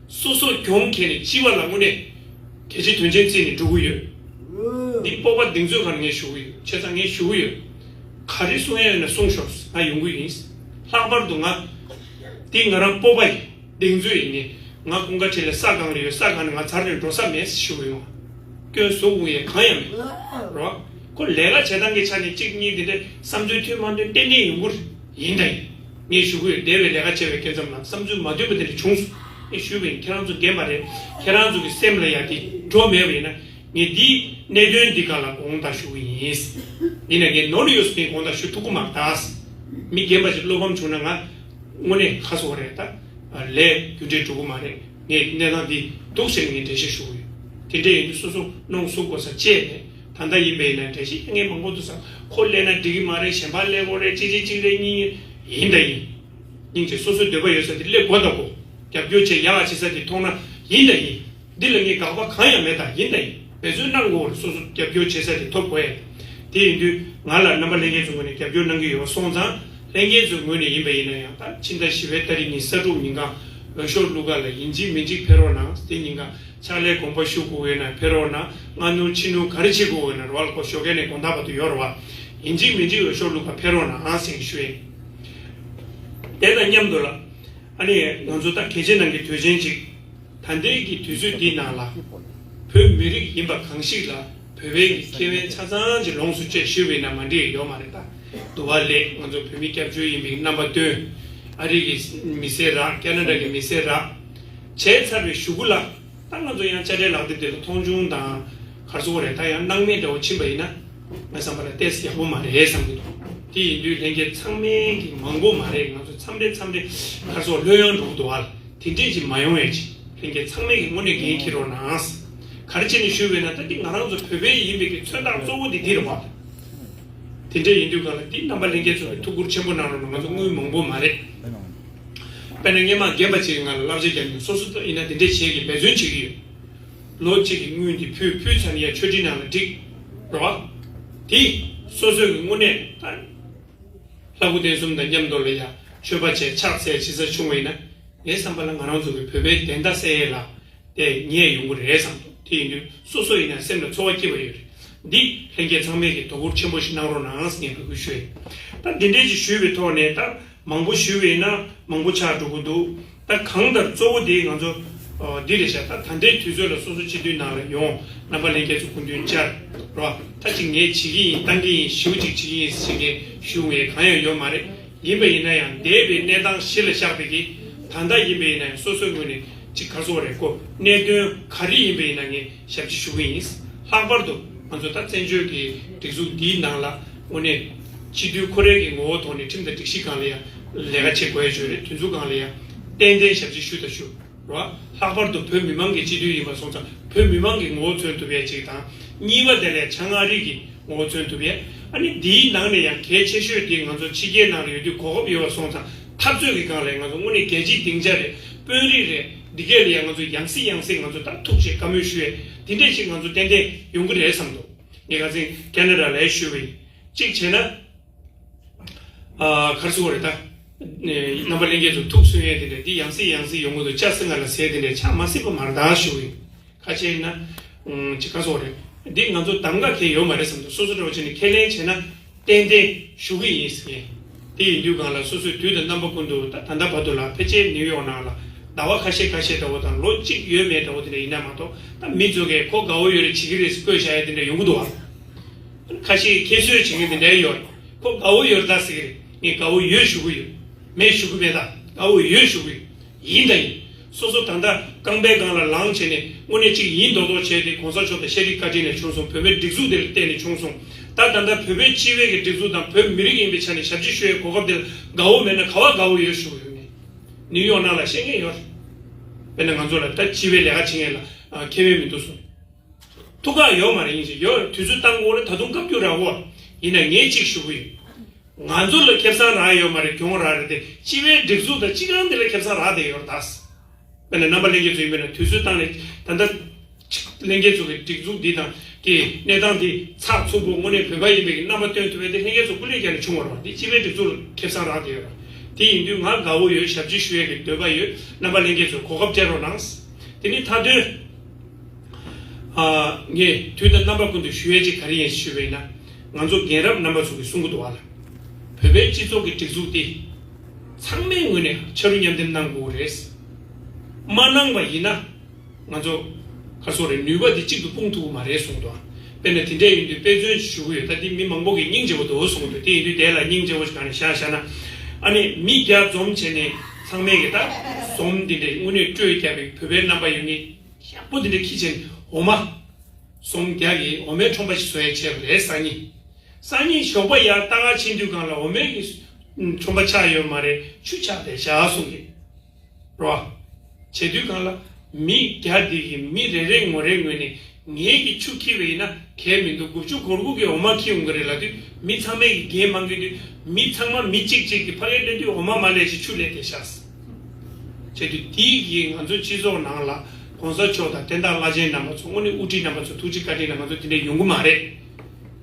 སོ་སོ་གྱོང་ཁེལ་ནས་སྤྱི་བ་ལ་དངོས་གནས་གལ་ཆེ་དོན་ཆེན་བརྩིས་ནས་འགྲོ་གི་ཡོད། འདི་སྤོབས་པ་གདེང་ཚོད་སྒང་ནས་ངས་ཞུ་གི་ཡོད། བྱས་ཙང་ངས་ཞུ་གི་ཡོད། ག་རེ་གསུང་ཡ་ཡོད་ན་གསུང་ཤོག་ང་ཡོང་གི་ཡིན། ལྷག་པར་དུ་ང་འདི་ང་རང་སྤོབས་པ་ཡིན། གདེང་ཚོད་ཡིན་ནི། ང་ཀུན་དགའ་ཁྲི་ལ་ས་གང་ལ་ཡོད། ས་གང་ནས་ང་ཚར་ནས་འགྲོ་ས་མེད་ཞུ་གི་ཡོང་། སྐྱོན་བཟོ་དགོས་ཡས་གང་ཡང་མེད། རོ། ཁོ་ལས་ཀ་བྱེད་སྟངས་ཀྱི་ཆ་ནས་གཅིག་གཉིས་དེ་འདྲའི་བསམ་ཚུལ་མཐུན་མ་མཐུན་ཏན་ཏན་ཡོང་གི་རེད། ཡིན་ད་ཡིན། ངས་ཞུ་གི་ཡོད། འདས་པའི་ལས་ཀ་བྱས་པའི་སྐབས་ཙམ་ལ་བསམ་ཚུལ་མ་མཐུན་པ་དེ་འདྲ་བྱུང་སོང་། ངས་ཞུས་པ་ཡིན། ཁྱེད་རང་ཚོ་རྒན་པ་རེད། ཁྱེད་རང་ཚོ་གི་སེམས་ལ་ཡ་དེ་འགྲོ་མེད་པ་ཡིན་ན་ངས་འདིའི་གནད་དོན་འདི་ག་ལ་དགོངས་དག་ཞུ་གི་ཡིན། ཡིན་ན་ངས་ནོར་ཡོད་ཟེར་དགོངས་དག་ཞུ་ཐུབ་ཀྱི་མ་རེད་ད། མི་རྒན་པ་ཞིག་བློ་ཕམ་བྱུང་ན་ང་དངོས་གནས་ཁ་སོ་རེད་ད། ལས་རྒྱུ་འབྲས་འགྲོ་གི་མ་རེད། ངས་གནས་སྟངས་འདི་འདུག་ཟེར་ནས་ངས་འགྲེལ་བཤད་ཞུ་གི་ཡོད། དེ་འདྲ་ཡིན་དུས་སོ་སོ་གནོང་ཟུག་དགོས་ས་བཅད་ནས་ད་ལྟ་ཡིན་པ་ཡིན་ན་འགྲེལ་བཤད་ངས་མང་པོ་འདུག་ས། ཁོ་སླེབས་ན་འགྲིག་གི་མ་རེད། གཞན་པ་སླེབས་དགོས་རེད། གཅིག་གཅིག་གཅིག་རེད། གཉིས་ཡིན་ད་ཡིན། སྙིང་རྗེ། སོ་སོའི་འདོད་པ་ཡོད་ས་དེ་སླེབས་དགོས་ད་གོ། རྒྱབ་སྐྱོར་བྱེད་ཡག་བྱེད་ས་དེ་མཐོང་ན་ཡིན་ད་ཡིན། འདི་ལ་ངས་དགག་པ་གང་ཡང་མེད་ད། ཡིན་ད་ཡིན། འབད་བརྩོན་གནང་དགོས་རེད། སོ་སོ་རྒྱབ་སྐྱོར་བྱེད་ས་དེ་ཐོབ་དགོས་ཡ། དེ་ཡིན་དུས་ང་ལ་རྣམ་པ་ལྷན་རྒྱས་ཚོ་ངོས་ནས་རྒྱབ་སྐྱོར་གནང་གི་ཡོད་པ་སོང་ཙང་ལྷན་རྒྱས་ཚོའི་ངོས་ནས་ཡིན་པ་ཡིན་ན་ཡང་ད་ཕྱི་ཟླ་བཞི་པའི་ཏ་རིག་ཉི་ཤུ་རྩ་དྲུག་ཉིན་གང་འོས་ཤོག་བླུག་ག་ལ་ཡིན་གཅིག་མིན་གཅིག་ཕེབས་རོགས་གནང་། དེ་ཉིན་གང་ཕྱག་ལས་དགོངས་པ་ཞུ་དགོས་ཡོད་ན་ཕེབས་རོགས་གནང་། སྔ་སྣུར་ཕྱི་སྣུར་ག་རེ་བྱེད་དགོས་ཡོད་ན་རོགས་ལ་ཁོ་ཞོགས་ཀས་ནས་དགོང་དག་བར་དུ་ཡོད་རེད་བ། ཡིན་གཅིག་མིན་གཅིག་འོས་ཤོག་བླུག་ག་ཕེབས་རོགས་གནང་ཟེར་ཞུ་ཡིན། དེ་དང་མཉམ་དུ་ལ་ཨ་ནི་ང་ཚོ་ད་གལ་ཆེ་ནང་གི་དུས་ཆེན་ཅིག་ད་ལྟའི་གི་དུས་ཚོད་འདིའི་ནང་ལ་བོད་མི་རིགས་ཡིན་པ་གང་ཞིག་ལ་བོད་པའི་གི་ཁེ་ཕན་ཆ་ཚང་ཅིག་ལོངས་སུ་སྤྱད་ཞུས་པ་ཡིན་ན་མ་འགྲིག་ཡོད་མ་རེད་ད། འདུལ་བ་ལས་ང་ཚོ་བོད་མི་སྐྱབས་བཅོལ་ཡིན་པའི་རྣམ་པ་སྟོན། ཨ་རི་གི་མི་སེར་རག་ཁ་ན་ཌ་གི་མི་སེར་རག་བྱས་ཚར་བའི་གཞུག་གུ་ལ་ད་ང་ཚོ་ཡང་དཔྱ་ཁྲལ་ལག་དེབ་དེ་ལ་མཐོང་ཆུང་དང་ག་རེ་ཟེར་དགོས་རེད། ད་ཡང་སྣང་མེད་འདྲ་བོ་ཕྱིན་པ་ཡིན་ན་ངའི་བསམ་པ་ལ་ཏོག་ཙམ་ཡག་པོ་མ་རེད་བསམ་གྱི་འདུག་དེ་ཡིན་དུས་ལྷན་རྒྱས་ཚང་མས་ཀྱི་མང་པོ་མ་རེད། ང་ཚོ་མཚམས་རེ་མཚམས་རེ་ག་རེ་ཟེར་དགོས་ལྷོད་ཡངས་འགྲོ་གི་འདུག་ཨ། དེ་འདྲས་ཅིག་མ་ཡོང་ཡས་ཅིག་ལྷན་རྒྱས་ཚང་མས་ཀྱི་དངོས་གནས་འགན་འཁྱེར་རོགས་གནང་། ག་རེ་བྱས་ནས་ཞུས་པས་ན་ད་འདི་ང་རང་ཚོ་བོད་པའི་ཡིན་པའི་གི་མཚོན་རྟགས་གཙོ་བོ་འདི་འདི་རེད་བ། དེ་འདྲས་ཡིན་དུས་ག་ལ་འདི་རྣམ་པ་ལྷན་རྒྱས་ཚོ་གི་ཐུགས་ཁུར་ཆེན་པོ་གནང་རོགས་གནང་། ང་ཚོ་དངུལ་མང་པོ་མ་རེད། དཔེར་ན་སྔོན་མ་རྒན་པ་ཅིག་གིས་ང་ལ་བསླབ་བྱ་བརྒྱབ་ནས་སོ་སོ་ཡིན་ན་དེ་འདྲས་བྱེད་ཀྱི་འབད་བརྩོན་བྱེད་ཀྱི་ཡོད། ལོ་གཅིག་གི་དངུལ་འདི་ཕུལ་ཕུལ་ཚར་ནས་ཡ་མཆོད་ཁྲིའི་ནང་ལ་བསྒྲིགས་རོགས། དེ་སོ་སོའི་གི་དངོས་གནས་ད་ལྷ་སྐུ་རྟེན་གསུམ་དང་མཉམ་དུ་ལ་ཡ་མཆོད་པ་བྱས་ཕྱག་འཚལ་བྱེད་ས་བྱུང་བ་ཡིན་ན་ངའི་བསམ་པ་ལ་ང་རང་ཚོ་གི་བོད་པའི་བདེན་མཐའ་གསལ་ཡས་ལ་དེ་ཉེས་ཡོང་གི་རེད་བསམ་འདུག་དེ་ཡིན་དུས་སོ་སོ་ཡིན་ན་སེམས་ལ་ཚོར་བ་སྐྱེ་བ་ཡོད་རེད། འདི་ལྷན་རྒྱས་ཚང་མས་ཀྱི་དོ་ཁུར་ཆེན་པོ་ཞིག་གནང་རོགས་གནང་ངས་འབོད་སྐུལ་ཞུ་ཡིན། ད་འདི་འདྲས་ཅིག་ཞུས་པའི་ཐོག་ནས་ད་ མང་པོ་ཞུས་པ་ཡིན་ན་མང་པོ་ཆགས་འགྲོ་གི་འདུག་ད་གང་ལྟར་གཙོ་བོ་དེ་ང་ཚོ་ཨ་འདི་རེད་ཤག་ད་ད་ལྟའི་དུས་ཚོད་ལ་སོ་སོ་སྤྱི་འཐུས་ནང་ལ་ཡོང་རྣམ་པ་ལྷན་རྒྱས་ཚོ་སྐུ་མདུན་བཅར་རོགས། ད་ཅིག་ངས་བྱེད་ཀྱི་ཡིན་བཏང་གི་ཡིན་ཞེ་པོ་ཅིག་བྱེད་ཀྱི་ཡིན་ཟེར་མཁན་ཞུ་མཁན་གང་ཡང་ཡོད་མ་རེད། ཡིན་པ་ཡིན་ན་ཡང་འདས་པའི་གནས་སྟངས་གཞི་ལ་བཞག་པའི་གི་ད་ལྟ་ཡིན་པ་ཡིན་ན་ཡང་སོ་སོའི་ངོས་ནས་ཅིག་ག་རེ་ཟེར་དགོས་རེད། ཁོ་གནད་དོན་ག་རེ་ཡིན་པ་ཡིན་ན་ངས་ཞབས་ཕྱི་ཞུ་གི་ཡིན། ལྷག་པར་དུ་ང་ཚོ་ད་བཙན་བྱོལ་གྱི་སྒྲིག་འཛུགས་འདིའི་ནང་ལ་དངོས་གནས་སྤྱི་འཐུས་ཁོ་རའི་གི་ངོ་བོ་ཐོག་ནས་ཁྲིམས་དང་སྒྲིག་གཞི་སྒང་ལ་ཡང་ལས་ཀ་བྱེད་དགོས་ཡ་ཅིག་ཡོད་རེད། དེ་ཚོའི་སྒང་ལ་ཡང་ཏན་ཏན་ཞབས་ཕྱི་ཞུ་དང་ཞུ་རོགས། ལྷག་པར་དུ་བོད་མི་མང་གི་སྤྱི་འཐུས་ཡིན་པ་སོང་ཙང་བོད་མི་མང་གི་ངོ་བོ་མཚོན་ཐུབ་ཡ་ཅིག་དང་། གཉིས་པ་དེ་ལས་ཆ་ང་རིགས་ཀྱི་ངོ་བོ་མཚོན་ཐུབ་ཡས། ཨ་ནི་འདིའི་ནང་ནས་ཡང་གལ་ཆེ་ཤོས་དེ་ང་ཚོ་ཕྱི་རྒྱལ་ནང་ལ་ཡོད་དུས་གོ་སྐབས་ཡོད་པ་སོང་ཙང་འཐབ་རྩོད་ཀྱི་སྒང་ལ་ང་ཚོ་དངོས་གནས་རྒྱལ་སྤྱིའི་སྡིངས་ཆ་རེད། དཔོན་རིགས་རེད། འདི་གས་ལ་ཡང་ང་ཚོ་ཡང་སེ་ཡང་སེ་ང་ཚོ་ད་ཐུགས་རྗེ་བཀའ་མོལ་ཞུ་ཡས་དེ་འདྲས་ཞིག་ང་ཚོ་ཏན་ཏན་ཡོང་གི་རེད་བསམ་འདུག་ངས་ཁ་སང་ཁེ་ན་ཌ་ལ་ཞུས་པ་ཡིན། གཅིག་བྱས་ན། ཨ་ག་རེ་ཟེར་དགོས་རེད་ད། རྣམ་པ་ལྷན་རྒྱས་ཚོ་ཐུགས་སུན་ཡས་དེ་འདྲས་འདི་ཡང་སེ་ཡང་སེ་ཡོང་གི་འདུག་ལྕགས་སྲིན་ང་ལ་ཟས་དེ་འདྲས་ཆགས་མ་སྲིད་པ་མ་རེད་ད་ཞུ་གི་ཡིན། ཁ་ཆེ་ན། ཅི་ག་སོགས་རེད། འདི་ང་ཚོ་གདམ་ག་གལ་ཡོད་མ་རེད་བསམ་འདུག་སོ་སོ་འདྲ་བོ་བྱས་ནས་ཁས་ལེན་བྱས་ན་ཏན་ཏན་ཞུ་གི་ཡིན་ཟེར་མཁན། དེ་ཡིན་དུས་སྒང་ལ་སོ་སོའི་དུས་དང་རྣམ་པ་ཀུན་ཏུ་ད་ད་ལྟ་བར་དུ་ལ་ཕལ་ཆེར་ནིའུ་ཡོག་ནང་ལ་ཟླ་བ་ཁ་ཤས་ཁ་ཤས་འདྲ་བོ་དང་ལོ་གཅིག་ཡོད་མེད་འདྲ་བོ་དེ་འདྲ་ཡིན་ན་མ་གཏོགས་ད་མི་ཚོ་གས་ཁོ་དགའ་བོ་ཡོད་རེད་བྱེད་ཀྱི་རེད་ཟེར་བཀོད་བཞག་ཡ་དེ་འདྲ་ཡོང་གི་འདུག་བ། ཁ་ཤས་ཁྱད་གསོད་བྱེད་མཁན་དེ་འདྲ་ཡོད་རེད། ཁོ་དགའ་བོ་ཡོད་རེད་ད་ཟེར་གྱི་རེད། ངས་དགའ་བོ་ཡོད་ཞུ་གི་ཡོད། མེད་ཞུ་གི་མེད་ད། དགའ་བོ་ཡོད་ཞུ་གི་ཡོད། ཡིན་དང་ཡིན། སོ་སོ་ད་ལྟ་རྐང་པའི་སྒང་ལ་ལངས་བྱས་ནས་དངོས་གནས་གཅིག་ཡིན་མདོག་མདོག་བྱས་ཏེ་གོང་ས་མཆོག་དང་ཤེས་རིག་བཀའ་དྲིན་ནས་བྱུང་སོང་། བོད་པའི་སྒྲིག་འཛུགས་དེ་ལ་བརྟེན་ནས་བྱུང་སོང་། ད་ད་ལྟ་བོད་པའི་སྤྱི་པའི་གི་སྒྲིག་འཛུགས་དང་བོད་མི་རིགས་ཡིན་པའི་ཆ་ནས་ཞབས་ཕྱི་ཞུ་བའི་གོ་སྐབས་དེ་ལ་དགའ་བོ་མེད་ན་ག་བ་དགའ་བོ་ཡོད་ཞུ་གི་ཡོད་ནས། ནིའུ་ཡོག་ནང་ལ་བཤད་མཁན་ཡོད་རེད། དཔེར་ན་ང་ཚོ་ལ་ད་སྤྱི་པའི་ལས་ཀ་བྱེད་མཁན་ལ་ཁེ་ཕན་མི་འདུག་གསུངས། ཐུགས་ཁག་ཡོད་མ་རེད། ཡིན་ཞིག་ཡོད་དུས་ཚོད་བཏང་དགོས་རེད། ད་དུང་བཀའ་བཀྱོན་རག་གོ། ཡིན་ན་ངས་གཅིག་ཞུ་གི་ཡོད། ང་ཚོ་ལ་ཁེ་བཟང་རག་ཡོད་མ་རེད། གྱོང་རག་རེད་དེ་སྤྱི་པའི་སྒྲིག་འཛུགས་དང་སྤྱི་ཁང་འདི་ལ་ཁེ་བཟང་རག་བསྡད་ཡོད་རེད་ད། དཔེར་ན་རྣམ་པ་ལྷན་རྒྱས་ཚོ་ཡིན་པས་ན་དུས་ཚོད་བཏང་ནས་ད་ལྟ་ལྷན་རྒྱས་ཚོ་གི་སྒྲིག་འཛུགས་འདི་དང་གི་གནས་སྟངས་འདི་ཚགས་ཚུད་པོ་དངོས་གནས་བོད་པ་ཡིན་པའི་གི་རྣམ་པ་སྟོན་ཐུབ་པའི་དེ་ལྷན་རྒྱས་ཚོ་སྐུ་ལས་བརྒྱབ་ནས་བྱུང་བ་རེད་བ། འདི་སྤྱི་པའི་སྒྲིག་འཛུགས་ལ་ཁེ་བཟང་རག་བསྡད་ཡོད་རེད། དེ་ཡིན་དུས་ང་དགའ་བོ་ཡོད། ཞབས་ཕྱི་ཞུ་ཡས་ཀྱི་འདོད་པ་ཡོད། རྣམ་པ་ལྷན་རྒྱས་ཚོས་གོ་སྐབས་སྤྲད་རོགས་གནང་། དེ་ནི་མཐའ་དོན། ཨ། ངས་དུས་དང་རྣམ་པ་ཀུན་ཏུ་ཞུ་ཡས་ཅིག་ག་རེ་ཡིན་ཞུས་པ་ཡིན་ན། ང་ཚོ་རྒན་རབས་རྣམ་པ་ཚོ་གིས་གསུང་གི་འདུག་བ་ལ། བོད་པའི་སྤྱི་ཚོགས་ཀྱི་སྒྲིག་འཛུགས་འདི། ཚང་མའི་ངོས་ནས་ཕྱི་རུ་མཉམ་འདེམས་གནང་དགོས་རེད། མ་གནང་བ་ཡིན་ན། ང་ཚོ། ག་སོ་རེ་ནུས་པ་འདི་གཅིག་ཏུ་སྤུངས་ཐུབ་ཀྱི་མ་རེད་གསུངས་འདུག་དཔེར་ན་དེ་འདྲས་ཡིན་དུས་དཔེ་མཚོན་ཞུ་གི་ཡོད། ད་འདི་མི་མང་པོ་གིས་སྙིང་རྗེ་པོ་འདུག་གསུངས་འདུག་དེ་ཡིན་དུས་དེ་ལ་སྙིང་རྗེ་པོ་ཞིག་ག་ནས་བཞག་བཞག་ན། ཨ་ནི་མི་བརྒྱ་འཛོམས་བྱས་ནས་ཚང་མས་གི་ད་འཛོམས་འདི་འདྲས་དངོས་གནས་སྤྲོས་བརྒྱབ་པའི་བོད་པའི་རྣམ་པ་ཡོད་ངེས་ཡག་པོ་འདི་འདྲས་ཁྱི་ཆེན་འོ་མ། འཛོམས་རྒྱག་གི་འོ་མའི་ཁྲོམ་པ་ཞིག་བཟོ་ཡས་བྱས་པ་རེད། སང་ཉིན། སང་ཉིན་ཞོགས་པ་ཡར་ལྟ་ག་ཕྱིན་དུས་སྒང་ལ་འོ་མའི་གི་ཁྲོམ་པ་ཆགས་ཡོད་མ་རེད། ཆུ་ཆགས་བསྡད་བཞག་གསུངས་གི་རོ། བྱེད་དུས་སྒང་ལ་མི་བརྒྱ་འདི་གི་མི་རེ་རེ་ངོ་རེ་ངོས་ནས་ངེད་ཀྱི་ཆུ་འཁྱེར་བ་ཡིན་ན་གལ་མི་འདུག་དགུ་བཅུ་གོ་དགུ་གི་འོ་མ་འཁྱེར་ཡོང་གི་རེད་ལབ་དུས་མི་ཚང་མས་ཀྱི་འགན་མང་གི་དུས་མི་ཚང་མ་མི་གཅིག་གཅིག་གི་ཕ་གིར་སླེབས་དུས་འོ་མ་མ་ལས་ཞིག་ཆུ་ལས་བསྡད་ཤག་བྱེད་དུས་དེའི་གི་ང་ཚོ་སྤྱི་ཚོགས་ནང་ལ་གོང་ས་མཆོག་དང་བསྟན་བདག་བླ་ཆེན་རྣམ་པ་ཚོ་དངོས་གནས་དབུ་ཁྲིད་རྣམ་པ་ཚོ་ཐུགས་རྗེ་བཀའ་དྲིན་ལ་ང་ཚོ་དེ་འདྲ་ཡོང་གི་མ་རེད།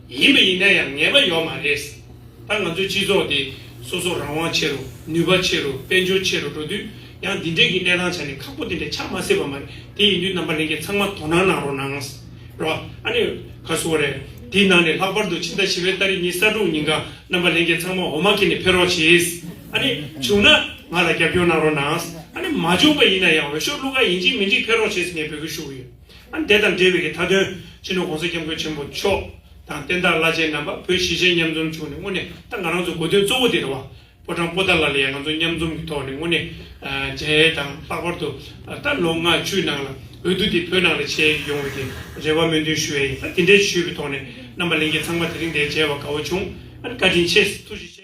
ཡིན་པ་ཡིན་ན་ཡང་ངེས་པ་ཡོད་མ་རེད། ད་ང་ཚོའི་སྤྱི་ཚོགས་དེ་སོ་སོ་རང་དབང་ཆེ་རུ་ནུས་པ་ཆེ་རུ་དཔལ་འབྱོར་ཆེ་རུ་འགྲོ་དུས་ཡང་འདི་འདྲའི་གི་གནས་སྟངས་ཆ་ནས་ཁག་པོ་དེ་འདྲ་ཆགས་མ་སྲིད་པ་མ་རེད། དེ་ཡིན་དུས་རྣམ་པ་ལྷན་རྒྱས་ཚང་མ་དོ་སྣང་གནང་རོགས་གནང་། རོ། ཨ་ནི། ག་སོ་རེད། དེའི་ནང་ནས་ལྷག་པར་དུ་ཕྱི་ཟླ་བཞི་པའི་ཏ་རིག་ཉི་ཤུ་རྩ་དྲུག་ཉིན་ཀ་རྣམ་པ་ལྷན་རྒྱས་ཚང་མ་འོ་མ་འཁྱེར་ནས་ཕེབས་རོགས་གྱིས། ཨ་ནི། བྱུང་ན་ང་ལ་རྒྱབ་སྐྱོར་གནང་རོགས་གནང་། ཨ་ནི་མ་བྱུང་པ་ཡིན་ན་ཡང་འོས་ཤོག་བླུག་ག་ཡིན་གཅིག་མིན་གཅིག་ཕེབས་རོགས་གྱིས་ངས་འབོད་སྐུལ་ཞུ་གི་ཡོད། ཨ་ནི་དེ་དང་འབྲེལ་བའི་གི་མཐའ་དོན་སྤྱི་ནོར་༸གོང་ས་༸སྐྱབས་མགོན་ཆེན་པོ་མཆོག་དང་བསྟན་བདག་བླ་ཆེན་རྣམ་པ་བོད་གཞིས་བྱེས་མཉམ་འཛོམས་བྱུང་ནས་དངོས་གནས་ད་ང་རང་ཚོ་གོ་དོན་གཙོ་བོ་དེ་རེད་བ། ཕོ་བྲང་པོ་ཏཱ་ལ་ལ་ཡང་ང་ཚོ་མཉམ་འཛོམས་ཀྱི་ཐོག་ནས་དངོས་གནས་མཇལ་ཡས་དང་ལྷག་པར་དུ་ད་ལོ་ལྔ་བཅུའི་ནང་ལ་འོས་བསྡུ་དེ་བོད་ནང་ལ་བྱས་ཡོང་བའི་གི་རེ་བ་སྨོན་འདུན་ཞུ་ཡས་ཡིན། ད་དེ་འདྲའི་ཞུས་པའི་ཐོག་ནས་རྣམ་པ་ལྷན་རྒྱས་ཚང་མ་དེ་རིང་འདིར་མཇལ་བ་དགའ་བོ་བྱུང་། ཨ་ནི་བཀའ་དྲིན་ཆེ། ཐུགས་རྗེ་ཆེ།